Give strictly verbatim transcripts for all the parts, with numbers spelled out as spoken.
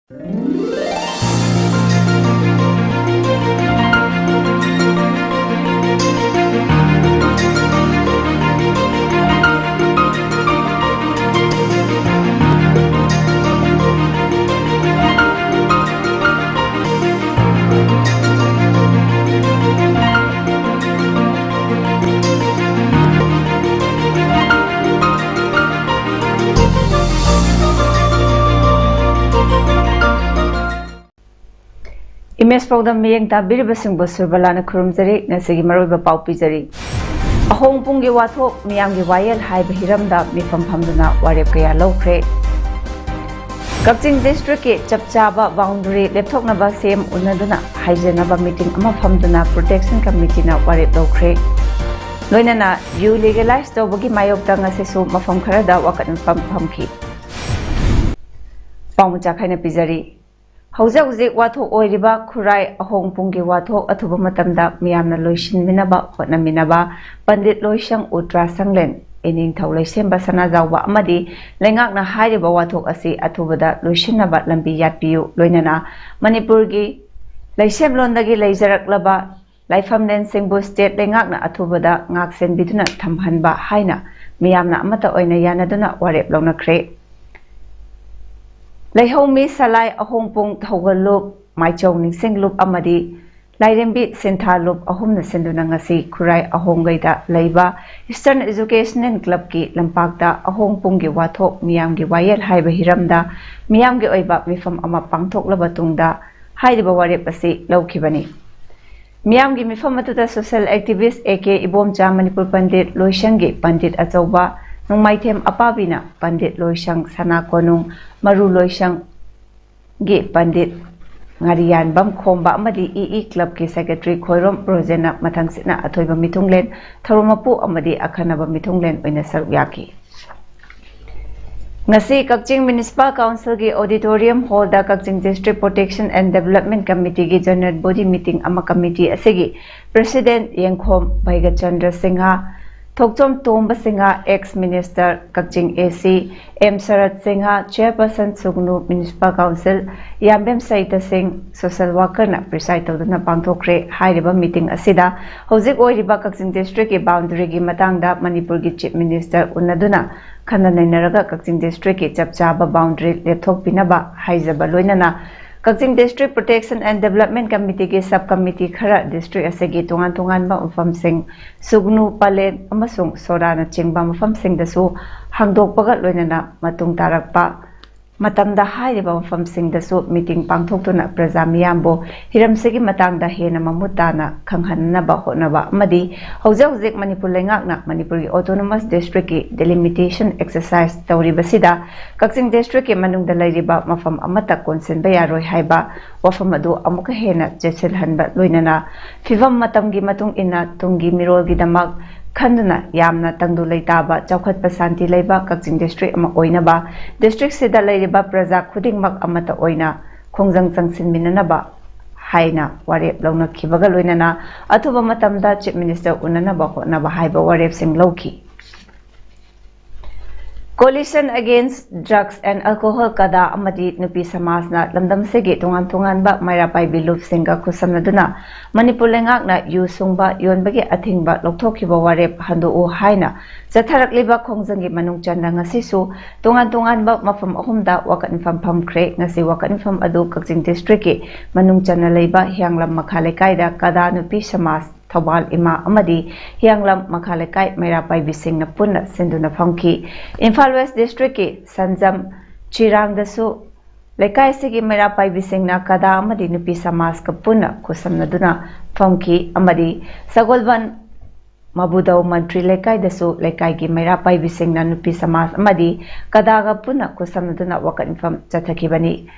Image ꯄꯥꯎꯗꯝ ꯃꯤꯠꯌꯦꯡ ꯇꯥꯕꯤꯔꯤꯕꯁꯤꯡꯕꯨ ꯁꯨꯔꯕꯂꯥꯅ ꯈꯨꯔꯨꯝꯖꯔꯤ꯫ ꯉꯁꯤꯒꯤ ꯃꯔꯨꯑꯣꯏꯕ ꯄꯥꯎ ꯄꯤꯖꯔꯤ꯫ ꯑꯍꯣꯡꯄꯨꯡꯒꯤ ꯋꯥꯊꯣꯛ, ꯃꯤꯌꯥꯝꯒꯤ ꯋꯥꯌꯦꯜ ꯍꯥꯏꯕ ꯍꯤꯔꯝꯗ ꯃꯤꯐꯝ ꯐꯝꯗꯨꯅ ꯋꯥꯔꯦꯞ ꯀꯌꯥ ꯂꯧꯈ꯭ꯔꯦ꯫ ꯀꯛꯆꯤꯡ ꯗꯤꯁꯇ꯭ꯔꯤꯛꯀꯤ ꯆꯞ ꯆꯥꯕ ꯕꯥꯎꯟꯗꯔꯤ ꯂꯦꯞꯊꯣꯛꯅꯕ ꯁꯤ ꯑꯦꯝ ꯎꯅꯗꯨꯅ ꯍꯥꯏꯖꯅꯕ ꯃꯤꯇꯤꯡ ꯑꯃ ꯐꯝꯗꯨꯅ ꯄ꯭ꯔꯣꯇꯦꯛꯁꯟ ꯀꯃꯤꯇꯤꯅ ꯋꯥꯔꯦꯞ ꯂꯧꯈ꯭ꯔꯦ꯫ ꯂꯣꯏꯅꯅ ꯌꯨ ꯂꯤꯒꯦꯂꯥꯏꯖ ꯇꯧꯕꯒꯤ ꯃꯥꯌꯣꯛꯇ ꯉꯁꯤꯁꯨ ꯃꯐꯝ ꯈꯔꯗ ꯋꯥꯀꯠ ꯃꯤꯐꯝ ꯐꯝꯈꯤ꯫ ꯄꯥꯎ ꯃꯆꯥ ꯈꯥꯏꯅ ꯄꯤꯖꯔꯤ꯫ ꯍꯧꯖꯤꯛ ꯍꯧꯖꯤꯛ ꯋꯥꯊꯣꯛ ꯑꯣꯏꯔꯤꯕ ꯈꯨꯔꯥꯏ ꯑꯍꯣꯡꯄꯨꯡꯒꯤ ꯋꯥꯊꯣꯛ ꯑꯊꯨꯕ ꯃꯇꯝꯗ ꯃꯤꯌꯥꯝꯅ ꯂꯣꯏꯁꯤꯟꯃꯤꯟꯅꯕ ꯍꯣꯠꯅꯃꯤꯟꯅꯕ ꯄꯟꯗꯤꯠ ꯂꯣꯏꯁꯪ ꯎꯇ꯭ꯔꯥ ꯁꯪꯂꯦꯟ ꯏꯅꯤꯡꯊꯧ ꯂꯩꯁꯦꯝꯕ ꯁꯅꯥꯖꯥꯎꯕ ꯑꯃꯗꯤ ꯂꯩꯉꯥꯛꯅ ꯍꯥꯏꯔꯤꯕ ꯋꯥꯊꯣꯛ ꯑꯁꯤ ꯑꯊꯨꯕꯗ ꯂꯣꯏꯁꯤꯟꯅꯕ ꯂꯝꯕꯤ ꯌꯥꯠꯄꯤꯌꯨ꯫ ꯂꯣꯏꯅꯅ ꯃꯅꯤꯄꯨꯔꯒꯤ ꯂꯩꯁꯦꯝꯂꯣꯟꯗꯒꯤ ꯂꯩꯖꯔꯛꯂꯕ ꯂꯥꯏꯐꯝꯂꯦꯟꯁꯤꯡꯕꯨ ꯁ꯭ꯇꯦꯠ ꯂꯩꯉꯥꯛꯅ ꯑꯊꯨꯕꯗ ꯉꯥꯛ ꯁꯦꯟꯕꯤꯗꯨꯅ ꯊꯝꯍꯟꯕ ꯍꯥꯏꯅ ꯃꯤꯌꯥꯝꯅ ꯑꯃꯠꯇ ꯑꯣꯏꯅ ꯌꯥꯅꯗꯨꯅ ꯋꯥꯔꯦꯞ ꯂꯧꯅꯈ꯭ꯔꯦ꯫ ꯂꯩꯍꯧꯃꯤ ꯁꯂꯥꯏ ꯑꯍꯣꯡꯄꯨꯡ ꯊꯧꯒꯜ ꯂꯨꯞ, ꯃꯥꯏꯆꯧ ꯅꯤꯡꯁꯤꯡ ꯂꯨꯞ ꯑꯃꯗꯤ ꯂꯥꯏꯔꯦꯝꯕꯤ ꯁꯤꯟꯊꯥ ꯂꯨꯞ ꯑꯍꯨꯝꯅ ꯁꯤꯟꯗꯨꯅ ꯉꯁꯤ ꯈꯨꯔꯥꯏ ꯑꯍꯣꯡꯒꯩꯗ ꯂꯩꯕ ꯏꯁꯇꯔꯟ ꯑꯦꯖꯨꯀꯦꯁꯅꯦꯜ ꯀ꯭ꯂꯕꯀꯤ ꯂꯝꯄꯥꯛꯇ ꯑꯍꯣꯡꯄꯨꯡꯒꯤ ꯋꯥꯊꯣꯛ ꯃꯤꯌꯥꯝꯒꯤ ꯋꯥꯌꯦꯜ ꯍꯥꯏꯕ ꯍꯤꯔꯝꯗ ꯃꯤꯌꯥꯝꯒꯤ ꯑꯣꯏꯕ ꯃꯤꯐꯝ ꯑꯃ ꯄꯥꯡꯊꯣꯛꯂꯕ ꯇꯨꯡꯗ ꯍꯥꯏꯔꯤꯕ ꯋꯥꯔꯦꯞ ꯑꯁꯤ ꯂꯧꯈꯤꯕꯅꯤ꯫ ꯃꯤꯌꯥꯝꯒꯤ ꯃꯤꯐꯝ ꯑꯗꯨꯗ social activist A K Ibomcha, Manipur pandit ꯂꯣꯏꯁꯪꯒꯤ ꯄꯟꯗꯤꯠ ꯑꯆꯧꯕ ꯅꯣꯡꯃꯥꯏꯊꯦꯝ ꯑꯄꯥꯕꯤꯅ ꯄꯟꯗꯤꯠ ꯂꯣꯏꯁꯪ, ꯁꯅꯥ ꯀꯣꯅꯨꯡ ꯃꯔꯨ ꯂꯣꯏꯁꯪꯒꯤ ꯄꯟꯗꯤꯠ ꯉꯥꯔꯤꯌꯥꯟꯕꯝ ꯈꯣꯝꯕ ꯑꯃꯗꯤ ꯏ ꯏ ꯀ꯭ꯂꯕꯀꯤ ꯁꯦꯀ꯭ꯔꯦꯇꯔꯤ ꯈꯣꯏꯔꯣꯝ ꯔꯣꯖꯦꯟꯅ ꯃꯊꯪꯁꯤꯠꯅ ꯑꯊꯣꯏꯕ ꯃꯤꯊꯨꯡꯂꯦꯟ, ꯊꯧꯔꯝ ꯃꯄꯨ ꯑꯃꯗꯤ ꯑꯈꯟꯅꯕ ꯃꯤꯊꯨꯡꯂꯦꯟ ꯑꯣꯏꯅ ꯁꯔꯨꯛ ꯌꯥꯈꯤ꯫ ꯉꯁꯤ ꯀꯛꯆꯤꯡ ꯃ꯭ꯌꯨꯅꯤꯁꯤꯄꯥꯜ ꯀꯥꯎꯟꯁꯤꯜꯒꯤ ꯑꯣꯗꯤꯇꯣꯔꯤꯌꯝ ꯍꯣꯜꯗ Kakching district protection and development ꯀꯃꯤꯇꯤꯒꯤ ꯖꯦꯅꯔꯦꯜ ꯕꯣꯗꯤ ꯃꯤꯇꯤꯡ ꯑꯃ, ꯀꯃꯤꯇꯤ ꯑꯁꯤꯒꯤ president Yengkhom Bheigachandra Singh, Thokchom Tomba Singh, ex minister, Kakching AC, M Sarat Singh, chairperson Sugnu municipal council, Yambem Seita Singh, social workerꯅ preside ꯇꯧꯗꯨꯅ ꯄꯥꯡꯊꯣꯛꯈ꯭ꯔꯦ꯫ ꯍꯥꯏꯔꯤꯕ meeting ꯑꯁꯤꯗ ꯍꯧꯖꯤꯛ ꯑꯣꯏꯔꯤꯕ ꯀꯛꯆꯤꯡ districtꯀꯤ boundaryꯒꯤ ꯃꯇꯥꯡꯗ ꯃꯅꯤꯄꯨꯔꯒꯤ chief minister ꯎꯅꯗꯨꯅ ꯈꯟꯅ ꯅꯩꯅꯔꯒ ꯀꯛꯆꯤꯡ districtꯀꯤ ꯆꯞ ꯆꯥꯕ boundary ꯂꯦꯞꯊꯣꯛꯄꯤꯅꯕ ꯍꯥꯏꯖꯕ ꯂꯣꯏꯅꯅ ꯀꯛꯆꯤꯡ District Protection and Development Committeeꯒꯤ sub committee ꯈꯔ district ꯑꯁꯤꯒꯤ ꯇꯣꯉꯥꯟ ꯇꯣꯉꯥꯟꯕ ꯃꯐꯝꯁꯤꯡ, ꯁꯨꯒꯅꯨ, ꯄꯂꯦꯟ ꯑꯃꯁꯨꯡ ꯁꯣꯔꯥꯅꯆꯤꯡꯕ ꯃꯐꯝꯁꯤꯡꯗꯁꯨ ꯍꯥꯡꯗꯣꯛꯄꯒ ꯂꯣꯏꯅꯅ ꯃꯇꯨꯡ ꯇꯥꯔꯛꯄ ꯃꯇꯝꯗ ꯍꯥꯏꯔꯤꯕ ꯃꯐꯝꯁꯤꯡꯗꯁꯨ meeting ꯄꯥꯡꯊꯣꯛꯇꯨꯅ ꯄ꯭ꯔꯖꯥ ꯃꯤꯌꯥꯝꯕꯨ ꯍꯤꯔꯝꯁꯤꯒꯤ ꯃꯇꯥꯡꯗ ꯍꯦꯟꯅ ꯃꯃꯨꯠ ꯇꯥꯅ ꯈꯪꯍꯟꯅꯕ ꯍꯣꯠꯅꯕ ꯑꯃꯗꯤ ꯍꯧꯖꯤꯛ ꯍꯧꯖꯤꯛ ꯃꯅꯤꯄꯨꯔ ꯂꯩꯉꯥꯛꯅ ꯃꯅꯤꯄꯨꯔꯒꯤ autonomous districtꯀꯤ delimitation exercise ꯇꯧꯔꯤꯕꯁꯤꯗ ꯀꯛꯆꯤꯡ districtꯀꯤ ꯃꯅꯨꯡꯗ ꯂꯩꯔꯤꯕ ꯃꯐꯝ ꯑꯃꯠꯇ ꯀꯣꯟꯁꯤꯟꯕ ꯌꯥꯔꯣꯏ ꯍꯥꯏꯕ ꯋꯥꯐꯝ ꯑꯗꯨ ꯑꯃꯨꯛꯀ ꯍꯦꯟꯅ ꯆꯦꯠꯁꯤꯜꯍꯟꯕ ꯂꯣꯏꯅꯅ ꯐꯤꯕꯝ ꯃꯇꯝꯒꯤ ꯃꯇꯨꯡ ꯏꯟꯅ ꯇꯨꯡꯒꯤ ꯃꯤꯔꯣꯜꯒꯤꯗꯃꯛ ꯈꯟꯗꯨꯅ ꯌꯥꯝꯅ ꯇꯪꯗꯨ ꯂꯩꯇꯥꯕ, ꯆꯥꯎꯈꯠꯄ, ꯁꯥꯟꯇꯤ ꯂꯩꯕ ꯀꯛꯆꯤꯡ district ꯑꯃ ꯑꯣꯏꯅꯕ districtꯁꯤꯗ ꯂꯩꯔꯤꯕ ꯄ꯭ꯔꯖꯥ ꯈꯨꯗꯤꯡꯃꯛ ꯑꯃꯠꯇ ꯑꯣꯏꯅ ꯈꯣꯡꯖꯪ ꯆꯪꯁꯤꯟꯃꯤꯟꯅꯅꯕ ꯍꯥꯏꯅ ꯋꯥꯔꯦꯞ ꯂꯧꯅꯈꯤꯕꯒ ꯂꯣꯏꯅꯅ ꯑꯊꯨꯕ ꯃꯇꯝꯗ chief minister ꯎꯅꯅꯕ ꯍꯣꯠꯅꯕ ꯍꯥꯏꯕ ꯋꯥꯔꯦꯞꯁꯤꯡ ꯂꯧꯈꯤ꯫ Coalition Against Drugs and Alcohol, ꯀꯗꯥ ꯑꯃꯗꯤ ꯅꯨꯄꯤ ꯁꯃꯥꯖꯅ ꯂꯝꯗꯝꯁꯤꯒꯤ ꯇꯣꯉꯥꯟ ꯇꯣꯉꯥꯟꯕ ꯃꯩꯔꯥ ꯄꯥꯏꯕꯤ ꯂꯨꯞꯁꯤꯡꯒ ꯈꯨꯠꯁꯝꯅꯗꯨꯅ ꯃꯅꯤꯄꯨꯔ ꯂꯩꯉꯥꯛꯅ ꯌꯨ ꯁꯨꯡꯕ ꯌꯣꯟꯕꯒꯤ ꯑꯊꯤꯡꯕ ꯂꯧꯊꯣꯛꯈꯤꯕ ꯋꯥꯔꯦꯞ ꯍꯟꯗꯣꯛꯎ ꯍꯥꯏꯅ ꯆꯠꯊꯔꯛꯂꯤꯕ ꯈꯣꯡꯖꯪꯒꯤ ꯃꯅꯨꯡ ꯆꯟꯅ ꯉꯁꯤꯁꯨ ꯇꯣꯉꯥꯟ ꯇꯣꯉꯥꯟꯕ ꯃꯐꯝ ꯑꯍꯨꯝꯗ ꯋꯥꯀꯠ ꯃꯤꯐꯝ ꯐꯝꯈ꯭ꯔꯦ꯫ ꯉꯁꯤ ꯋꯥꯀꯠ ꯃꯤꯐꯝ ꯑꯗꯨ ꯀꯛꯆꯤꯡ districtꯀꯤ ꯃꯅꯨꯡ ꯆꯟꯅ ꯂꯩꯕ ꯍꯤꯌꯥꯡꯂꯝ ꯃꯈꯥ ꯂꯩꯀꯥꯏꯗ ꯀꯗꯥ ꯅꯨꯄꯤ ꯁꯃꯥꯖ, ꯊꯧꯕꯥꯜ ꯏꯃꯥ ꯑꯃꯗꯤ ꯍꯤꯌꯥꯡꯂꯝ ꯃꯈꯥ ꯂꯩꯀꯥꯏ ꯃꯩꯔꯥ ꯄꯥꯏꯕꯤꯁꯤꯡꯅ ꯄꯨꯟꯅ ꯁꯤꯟꯗꯨꯅ ꯐꯝꯈꯤ꯫ ꯏꯝꯐꯥꯜ West Districtꯀꯤ ꯁꯟꯖꯝ, ꯆꯤꯔꯥꯡꯗꯁꯨ ꯂꯩꯀꯥꯏ ꯑꯁꯤꯒꯤ ꯃꯩꯔꯥ ꯄꯥꯏꯕꯤꯁꯤꯡꯅ ꯀꯗꯥ ꯑꯃꯗꯤ ꯅꯨꯄꯤ ꯁꯃꯥꯖꯀ ꯄꯨꯟꯅ ꯈꯨꯠꯁꯝꯅꯗꯨꯅ ꯐꯝꯈꯤ ꯑꯃꯗꯤ ꯁꯒꯣꯜꯕꯟ ꯃꯕꯨꯗꯧ ꯃꯟꯇ꯭ꯔꯤ ꯂꯩꯀꯥꯏꯗꯁꯨ ꯂꯩꯀꯥꯏꯒꯤ ꯃꯩꯔꯥ ꯄꯥꯏꯕꯤꯁꯤꯡꯅ ꯅꯨꯄꯤ ꯁꯃꯥꯖ ꯑꯃꯗꯤ ꯀꯗꯥꯒ ꯄꯨꯟꯅ ꯈꯨꯠꯁꯝꯅꯗꯨꯅ ꯋꯥꯀꯠ ꯃꯤꯐꯝ ꯆꯠꯊꯈꯤꯕꯅꯤ꯫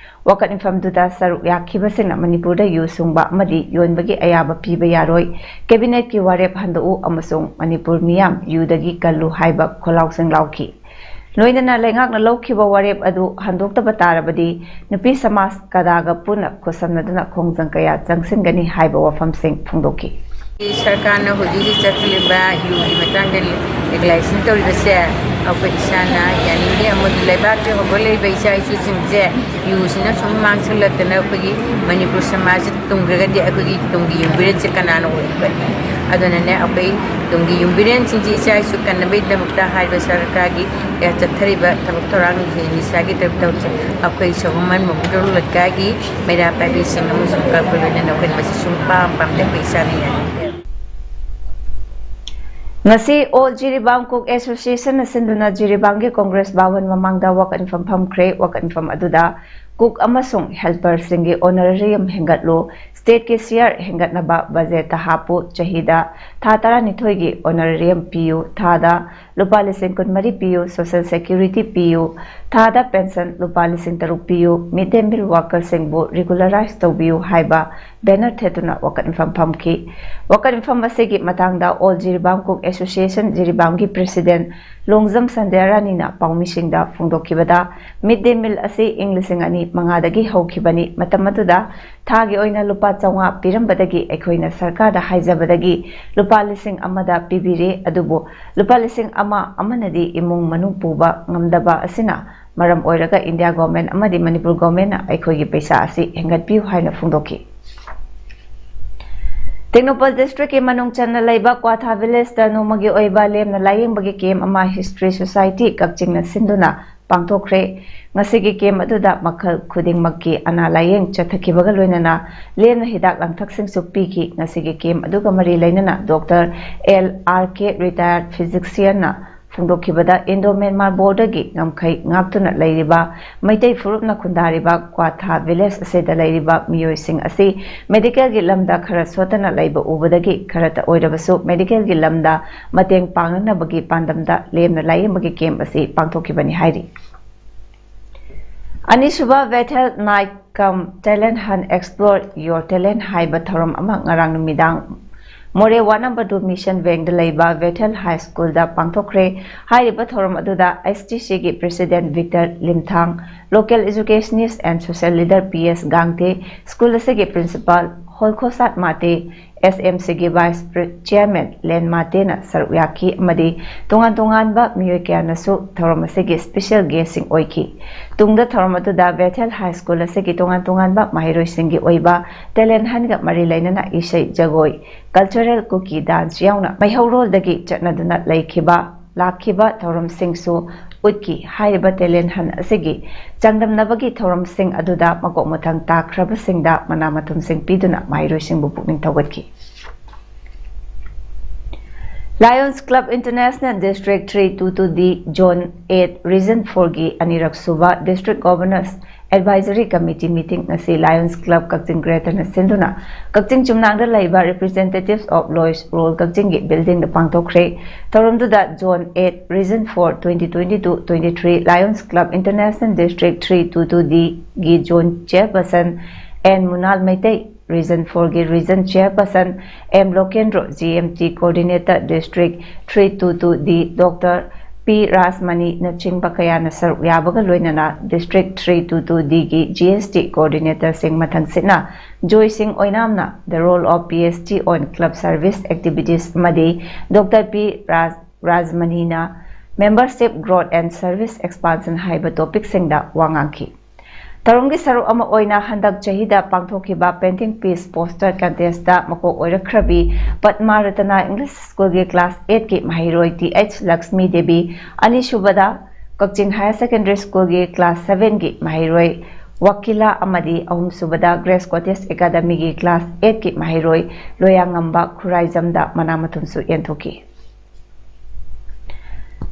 ꯋꯥꯀꯠ ꯃꯤꯐꯝꯗꯨꯗ ꯁꯔꯨꯛ ꯌꯥꯈꯤꯕꯁꯤꯡꯅ ꯃꯅꯤꯄꯨꯔꯗ ꯌꯨ ꯁꯨꯡꯕ ꯑꯃꯗꯤ ꯌꯣꯟꯕꯒꯤ ꯑꯌꯥꯕ ꯄꯤꯕ ꯌꯥꯔꯣꯏ, cabinetꯀꯤ ꯋꯥꯔꯦꯞ ꯍꯟꯗꯣꯛꯎ ꯑꯃꯁꯨꯡ ꯃꯅꯤꯄꯨꯔ ꯃꯤꯌꯥꯝ ꯌꯨꯗꯒꯤ ꯀꯜꯂꯨ ꯍꯥꯏꯕ ꯈꯣꯜꯂꯥꯎꯁꯤꯡ ꯂꯥꯎꯈꯤ꯫ ꯂꯣꯏꯅꯅ ꯂꯩꯉꯥꯛꯅ ꯂꯧꯈꯤꯕ ꯋꯥꯔꯦꯞ ꯑꯗꯨ ꯍꯟꯗꯣꯛꯇꯕ ꯇꯥꯔꯕꯗꯤ ꯅꯨꯄꯤ ꯁꯃꯥꯖ ꯀꯗꯥꯒ ꯄꯨꯟꯅ ꯈꯨꯠꯁꯝꯅꯗꯨꯅ ꯈꯣꯡꯖꯪ ꯀꯌꯥ ꯆꯪꯁꯤꯟꯒꯅꯤ ꯍꯥꯏꯕ ꯋꯥꯐꯝꯁꯤꯡ ꯐꯣꯡꯗꯣꯛꯈꯤ꯫ ꯁꯔꯀꯥꯔꯅ ꯍꯧꯖꯤꯛ ꯍꯧꯖꯤꯛ ꯆꯠꯊꯔꯤꯕ ꯌꯨꯒꯤ ꯃꯇꯥꯡꯗ ꯂꯤꯒꯦꯂꯥꯏꯖꯦꯁꯟ ꯇꯧꯔꯤꯕꯁꯦ ꯑꯩꯈꯣꯏ ꯏꯁꯥꯅ ꯌꯥꯅꯤꯡꯗꯦ, ꯑꯃꯗꯤ ꯂꯩꯕꯥꯛꯀꯤ ꯍꯧꯒꯠꯂꯛꯏꯕ ꯏꯆꯥ ꯏꯁꯨꯁꯤꯡꯁꯦ ꯌꯨꯁꯤꯅ ꯁꯨꯝ ꯃꯥꯡꯁꯤꯜꯂꯛꯇꯅ ꯑꯩꯈꯣꯏꯒꯤ ꯃꯅꯤꯄꯨꯔ ꯁꯃꯥꯖꯁꯤ ꯇꯨꯝꯈ꯭ꯔꯒꯗꯤ ꯑꯩꯈꯣꯏꯒꯤ ꯇꯨꯡꯒꯤ ꯌꯨꯝꯕꯤꯔꯦꯟꯁꯦ ꯀꯅꯥꯅ ꯑꯣꯏꯒꯅꯤ? ꯑꯗꯨꯅꯅꯦ, ꯑꯩꯈꯣꯏ ꯇꯨꯡꯒꯤ ꯌꯨꯝꯕꯤꯔꯦꯟꯁꯤꯡꯁꯤ ꯏꯆꯥ ꯏꯁꯨ ꯀꯟꯅꯕꯒꯤꯗꯃꯛꯇ ꯍꯥꯏꯔꯤꯕ ꯁꯔꯀꯥꯔꯒꯤ ꯆꯠꯊꯔꯤꯕ ꯊꯕꯛ ꯊꯧꯔꯥꯡ ꯅꯤꯁꯥꯒꯤ ꯇꯧ ꯇꯧꯁꯦ ꯑꯩꯈꯣꯏ ꯁꯒꯣꯜꯕꯟ ꯃꯣꯃꯤꯗꯣ ꯂꯩꯀꯥꯏꯒꯤ ꯃꯩꯔꯥ ꯄꯥꯏꯕꯤꯁꯤꯡ ꯑꯃꯁꯨꯡ ꯀ꯭ꯂꯕꯀ ꯂꯣꯏꯅꯅ ꯑꯩꯈꯣꯏꯅ ꯃꯁꯤ ꯁꯨꯡ ꯄꯥꯝ ꯄꯥꯝꯗꯦ, ꯑꯩꯈꯣꯏ ꯏꯁꯥꯅ ꯌꯥꯅꯤꯡꯗꯦ꯫ ꯉꯁꯤ All Jiribam Cook Association ꯅ ꯁꯤꯟꯗꯨꯅ ꯖꯤꯔꯤꯕꯥꯝꯒꯤ ꯀꯣꯡꯒ꯭ꯔꯦꯁ ꯚꯥꯋꯟ ꯃꯃꯥꯡꯗ ꯋꯥꯀꯠ ꯃꯤꯐꯝ ꯐꯝꯈ꯭ꯔꯦ꯫ ꯋꯥꯀꯠ ꯃꯤꯐꯝ ꯑꯗꯨꯗ ꯀꯨꯛ ꯑꯃꯁꯨꯡ ꯍꯦꯜꯄꯔꯁꯤꯡꯒꯤ ꯑꯣꯅꯔꯦꯔꯤꯌꯝ ꯍꯦꯟꯒꯠꯂꯨ, ꯁ꯭ꯇꯦꯠꯀꯤ ꯁꯤꯌꯥꯔ ꯍꯦꯟꯒꯠꯅꯕ ꯕꯖꯦꯠꯇ ꯍꯥꯞꯄꯨ, ꯆꯍꯤꯗ ꯊꯥ ꯇꯔꯥꯅꯤꯊꯣꯏꯒꯤ ꯑꯣꯅꯔꯦꯔꯤꯌꯝ ꯄꯤꯌꯨ, ꯊꯥꯗ ꯂꯨꯄꯥ ꯂꯤꯁꯤꯡ ꯀꯨꯟꯃꯔꯤ ꯄꯤꯌꯨ, ꯁꯣꯁꯦꯜ ꯁꯦꯀ꯭ꯌꯨꯔꯤꯇꯤ ꯄꯤꯌꯨ, ꯊꯥꯗ ꯄꯦꯟꯁꯟ ꯂꯨꯄꯥ ꯂꯤꯁꯤꯡ ꯇꯔꯨꯛ ꯄꯤꯌꯨ, ꯃꯤꯗ ꯗꯦ ꯃꯤꯜ ꯋꯥꯀꯔꯁꯤꯡꯕꯨ ꯔꯤꯒꯨꯂꯔꯥꯏꯖ ꯇꯧꯕꯤꯌꯨ ꯍꯥꯏꯕ ꯕꯦꯅꯔ ꯊꯦꯠꯇꯨꯅ ꯋꯥꯀꯠ ꯃꯤꯐꯝ ꯐꯝꯈꯤ꯫ ꯋꯥꯀꯠ ꯃꯤꯐꯝ ꯑꯁꯤꯒꯤ ꯃꯇꯥꯡꯗ All Jiribam Cook Association ꯖꯤꯔꯤꯕꯥꯝꯒꯤ ꯄ꯭ꯔꯦꯁꯤꯗꯦꯟ ꯂꯣꯡꯖꯝ ꯁꯟꯙ꯭ꯌꯥꯔꯥꯅꯤꯅ ꯄꯥꯎꯃꯤꯁꯤꯡꯗ ꯐꯣꯡꯗꯣꯛꯈꯤꯕꯗ, ꯃꯤꯗ ꯗꯦ ꯃꯤꯜ ꯑꯁꯤ ꯏꯪ ꯂꯤꯁꯤꯡ ꯑꯅꯤ ꯃꯉꯥꯗꯒꯤ ꯍꯧꯈꯤꯕꯅꯤ꯫ ꯃꯇꯝ ꯑꯗꯨꯗ ꯊꯥꯒꯤ ꯑꯣꯏꯅ ꯂꯨꯄꯥ ꯆꯥꯝꯃꯉꯥ ꯄꯤꯔꯝꯕꯗꯒꯤ ꯑꯩꯈꯣꯏꯅ ꯁꯔꯀꯥꯔꯗ ꯍꯥꯏꯖꯕꯗꯒꯤ ꯂꯨꯄꯥ ꯂꯤꯁꯤꯡ ꯑꯃꯗ ꯄꯤꯕꯤꯔꯦ꯫ ꯑꯗꯨꯕꯨ ꯂꯨꯄꯥ ꯂꯤꯁꯤꯡ ꯑꯃ ꯑꯃꯅꯗꯤ ꯏꯃꯨꯡ ꯃꯅꯨꯡ ꯄꯨꯕ ꯉꯝꯗꯕ ꯑꯁꯤꯅ ꯃꯔꯝ ꯑꯣꯏꯔꯒ ꯏꯟꯗꯤꯌꯥ ꯒꯣꯔꯃꯦꯟ ꯑꯃꯗꯤ ꯃꯅꯤꯄꯨꯔ ꯒꯣꯔꯃꯦꯟꯅ ꯑꯩꯈꯣꯏꯒꯤ ꯄꯩꯁꯥ ꯑꯁꯤ ꯍꯦꯟꯒꯠꯄꯤꯌꯨ ꯍꯥꯏꯅ ꯐꯣꯡꯗꯣꯛꯈꯤ꯫ ꯇꯦꯡꯅꯧꯄꯜ ꯗꯤꯁꯇ꯭ꯔꯤꯛꯀꯤ ꯃꯅꯨꯡ ꯆꯟꯅ ꯂꯩꯕ ꯀ꯭ꯋꯥꯊꯥ ꯚꯤꯂꯦꯖꯇ ꯅꯣꯡꯃꯒꯤ ꯑꯣꯏꯕ ꯂꯦꯝꯅ ꯂꯥꯏꯌꯦꯡꯕꯒꯤ ꯀꯦꯝ ꯑꯃ ꯍꯤꯁꯇ꯭ꯔꯤ ꯁꯣꯁꯥꯏꯇꯤ ꯀꯛꯆꯤꯡꯅ ꯁꯤꯟꯗꯨꯅ ꯄꯥꯡꯊꯣꯛꯈ꯭ꯔꯦ꯫ ꯉꯁꯤꯒꯤ ꯀꯦꯝ ꯑꯗꯨꯗ ꯃꯈꯜ ꯈꯨꯗꯤꯡꯃꯛꯀꯤ ꯑꯅꯥ ꯂꯥꯏꯌꯦꯡ ꯆꯠꯊꯈꯤꯕꯒ ꯂꯣꯏꯅꯅ ꯂꯦꯝꯅ ꯍꯤꯗꯥꯛ ꯂꯥꯡꯊꯛꯁꯤꯡꯁꯨ ꯄꯤꯈꯤ꯫ ꯉꯁꯤꯒꯤ ꯀꯦꯝ ꯑꯗꯨꯒ ꯃꯔꯤ ꯂꯩꯅꯅ ꯗꯣꯛꯇꯔ ꯑꯦꯜ ꯑꯥꯔ ꯀꯦ, ꯔꯤꯇꯥꯌꯔꯗ ꯐꯤꯖꯤꯛꯁꯤꯌꯟꯅ ꯐꯣꯡꯗꯣꯛꯈꯤꯕꯗ, ꯏꯟꯗꯣ ꯃ꯭ꯌꯥꯟꯃꯥꯔ ꯕꯣꯔꯗꯔꯒꯤ ꯉꯝꯈꯩ ꯉꯥꯛꯇꯨꯅ ꯂꯩꯔꯤꯕ ꯃꯩꯇꯩ ꯐꯨꯔꯨꯞꯅ ꯈꯨꯟꯗꯥꯔꯤꯕ ꯀ꯭ꯋꯥꯊꯥ ꯚꯤꯂꯦꯖ ꯑꯁꯤꯗ ꯂꯩꯔꯤꯕ ꯃꯤꯑꯣꯏꯁꯤꯡ ꯑꯁꯤ ꯃꯦꯗꯤꯀꯦꯜꯒꯤ ꯂꯝꯗ ꯈꯔ ꯁꯣꯠꯇꯅ ꯂꯩꯕ ꯎꯕꯗꯒꯤ ꯈꯔꯇ ꯑꯣꯏꯔꯕꯁꯨ ꯃꯦꯗꯤꯀꯦꯜꯒꯤ ꯂꯝꯗ ꯃꯇꯦꯡ ꯄꯥꯡꯅꯅꯕꯒꯤ ꯄꯥꯟꯗꯝꯗ ꯂꯦꯝꯅ ꯂꯥꯏꯌꯦꯡꯕꯒꯤ ꯀꯦꯝ ꯑꯁꯤ ꯄꯥꯡꯊꯣꯛꯈꯤꯕꯅꯤ ꯍꯥꯏꯔꯤ꯫ ꯑꯅꯤꯁꯨꯕ Bethel Night cum Talent Hunt Explore Your Talent ꯍꯥꯏꯕ ꯊꯧꯔꯝ ꯑꯃ ꯉꯔꯥꯡ ꯅꯨꯃꯤꯗꯥꯡ Moreh ward number two mission ꯋꯦꯡꯗ ꯂꯩꯕ ꯕꯦꯊꯦꯜ ꯍꯥꯏ ꯁ꯭ꯀꯨꯜꯗ ꯄꯥꯡꯊꯣꯛꯈ꯭ꯔꯦ꯫ ꯍꯥꯏꯔꯤꯕ ꯊꯧꯔꯝ ꯑꯗꯨꯗ ꯑꯩꯆ ꯇꯤ ꯁꯤꯒꯤ ꯄ꯭ꯔꯦꯁꯤꯗꯦꯟꯠ ꯚꯤꯛꯇꯔ ꯂꯤꯝꯊꯥꯡ, ꯂꯣꯀꯦꯜ ꯏꯖꯨꯀꯦꯁꯅꯤꯁ and social leader P S Gangte, school ꯑꯁꯤꯒꯤ principal Holkhosat Mate, S M ꯁꯤꯒꯤ ꯚꯥꯏꯁ ꯄ꯭ꯔꯦ-, ꯆꯤꯌꯔꯃꯦꯟ ꯂꯦꯟ ꯃꯥꯇꯦꯅ ꯁꯔꯨꯛ ꯌꯥꯈꯤ ꯑꯃꯗꯤ ꯇꯣꯉꯥꯟ ꯇꯣꯉꯥꯟꯕ ꯃꯤꯑꯣꯏ ꯀꯌꯥꯅꯁꯨ ꯊꯧꯔꯝ ꯑꯁꯤꯒꯤ ꯁ꯭ꯄꯦꯁꯦꯜ ꯒꯦꯁꯁꯤꯡ ꯑꯣꯏꯈꯤ꯫ ꯇꯨꯡꯗ ꯊꯧꯔꯝ ꯑꯗꯨꯗ ꯕꯦꯊꯦꯜ ꯍꯥꯏ ꯁ꯭ꯀꯨꯜ ꯑꯁꯤꯒꯤ ꯇꯣꯉꯥꯟ ꯇꯣꯉꯥꯟꯕ ꯃꯍꯩꯔꯣꯏꯁꯤꯡꯒꯤ ꯑꯣꯏꯕ ꯇꯦꯂꯦꯟ ꯍꯟꯒ ꯃꯔꯤ ꯂꯩꯅꯅ ꯏꯁꯩ, ꯖꯒꯣꯏ, ꯀꯜꯆꯔꯦꯜ ꯀꯨꯀꯤ ꯗꯥꯟꯁ ꯌꯥꯎꯅ ꯃꯩꯍꯧꯔꯣꯜꯗꯒꯤ ꯆꯠꯅꯗꯨꯅ ꯂꯩꯈꯤꯕ, ꯂꯥꯛꯈꯤꯕ ꯊꯧꯔꯝꯁꯤꯡꯁꯨ ꯎꯠꯈꯤ꯫ ꯍꯥꯏꯔꯤꯕ ꯇꯦꯂꯦꯟ ꯍꯟ ꯑꯁꯤꯒꯤ ꯆꯥꯡꯗꯝꯅꯕꯒꯤ ꯊꯧꯔꯝꯁꯤꯡ ꯑꯗꯨꯗ ꯃꯀꯣꯛ ꯃꯊꯪ ꯇꯥꯈ꯭ꯔꯕꯁꯤꯡꯗ ꯃꯅꯥ ꯃꯊꯨꯝꯁꯤꯡ ꯄꯤꯗꯨꯅ ꯃꯍꯩꯔꯣꯏꯁꯤꯡꯕꯨ ꯄꯨꯛꯅꯤꯡ ꯊꯧꯒꯠꯈꯤ꯫ Lions Club International District three two two D Zone eight Region four ꯒꯤ ꯑꯅꯤꯔꯛ ꯁꯨꯕ District Governors Advisory Committee meeting ꯉꯁꯤ Lions Club ꯀꯛꯆꯤꯡ Greater ꯅ ꯁꯤꯟꯗꯨꯅ ꯀꯛꯆꯤꯡ ꯆꯨꯝꯅꯥꯡꯗ ꯂꯩꯕ Representatives of Lois Rural ꯀꯛꯆꯤꯡꯒꯤ building ꯗ ꯄꯥꯡꯊꯣꯛꯈ꯭ꯔꯦ꯫ ꯊꯧꯔꯝꯗꯨꯗ Zone eight Region four twenty twenty-two twenty-three Lions Club International District three two two D ꯒꯤ Zone Chairperson N ꯃꯨꯅꯥꯜ Meitei, Region four ꯒꯤ Region Chairperson M ꯂꯣꯀꯦꯟꯗ꯭ꯔꯣ, G M T Coordinator District three two two D Doctor P ꯔꯥꯖꯃꯅꯤꯅꯆꯤꯡꯕ ꯀꯌꯥꯅ ꯁꯔꯨꯛ ꯌꯥꯕꯒ ꯂꯣꯏꯅꯅ District three two two D ꯒꯤ G S T Coordinator ꯁꯤꯡ ꯃꯊꯪꯁꯤꯠꯅ ꯖꯣꯏ ꯁꯤꯡ ꯑꯣꯏꯅꯥꯝꯅ The Role of P S T on Club Service Activities ꯑꯃꯗꯤ Doctor P Raj-, ꯔꯥꯖꯃꯅꯤꯅ Membership Growth and Service Expansion ꯍꯥꯏꯕ topic ꯁꯤꯡꯗ ꯋꯥ ꯉꯥꯡꯈꯤ꯫ ꯊꯧꯔꯝꯒꯤ ꯁꯔꯨꯛ ꯑꯃ ꯑꯣꯏꯅ ꯍꯟꯗꯛ ꯆꯍꯤꯗ ꯄꯥꯡꯊꯣꯛꯈꯤꯕ Painting Piece Poster Contest ꯇ ꯃꯀꯣꯛ ꯑꯣꯏꯔꯛꯈ꯭ꯔꯕꯤ ꯄꯗꯃ ꯔꯇꯅꯥ English School ꯒꯤ Class eight ꯀꯤ ꯃꯍꯩꯔꯣꯏ T H ꯂꯛꯁꯃꯤ ꯗꯦꯕꯤ, ꯑꯅꯤꯁꯨꯕꯗ ꯀꯛꯆꯤꯡ Higher Secondary School ꯒꯤ Class seven ꯒꯤ ꯃꯍꯩꯔꯣꯏ ꯋꯥꯀꯤꯂꯥ ꯑꯃꯗꯤ ꯑꯍꯨꯝꯁꯨꯕꯗ Grace Cottage Academy ꯒꯤ Class eight ꯀꯤ ꯃꯍꯩꯔꯣꯏ ꯂꯣꯌꯥꯉꯝꯕ ꯈꯨꯔꯥꯏꯖꯝꯗ ꯃꯅꯥ ꯃꯊꯨꯝꯁꯨ ꯌꯦꯟꯊꯣꯛꯈꯤ꯫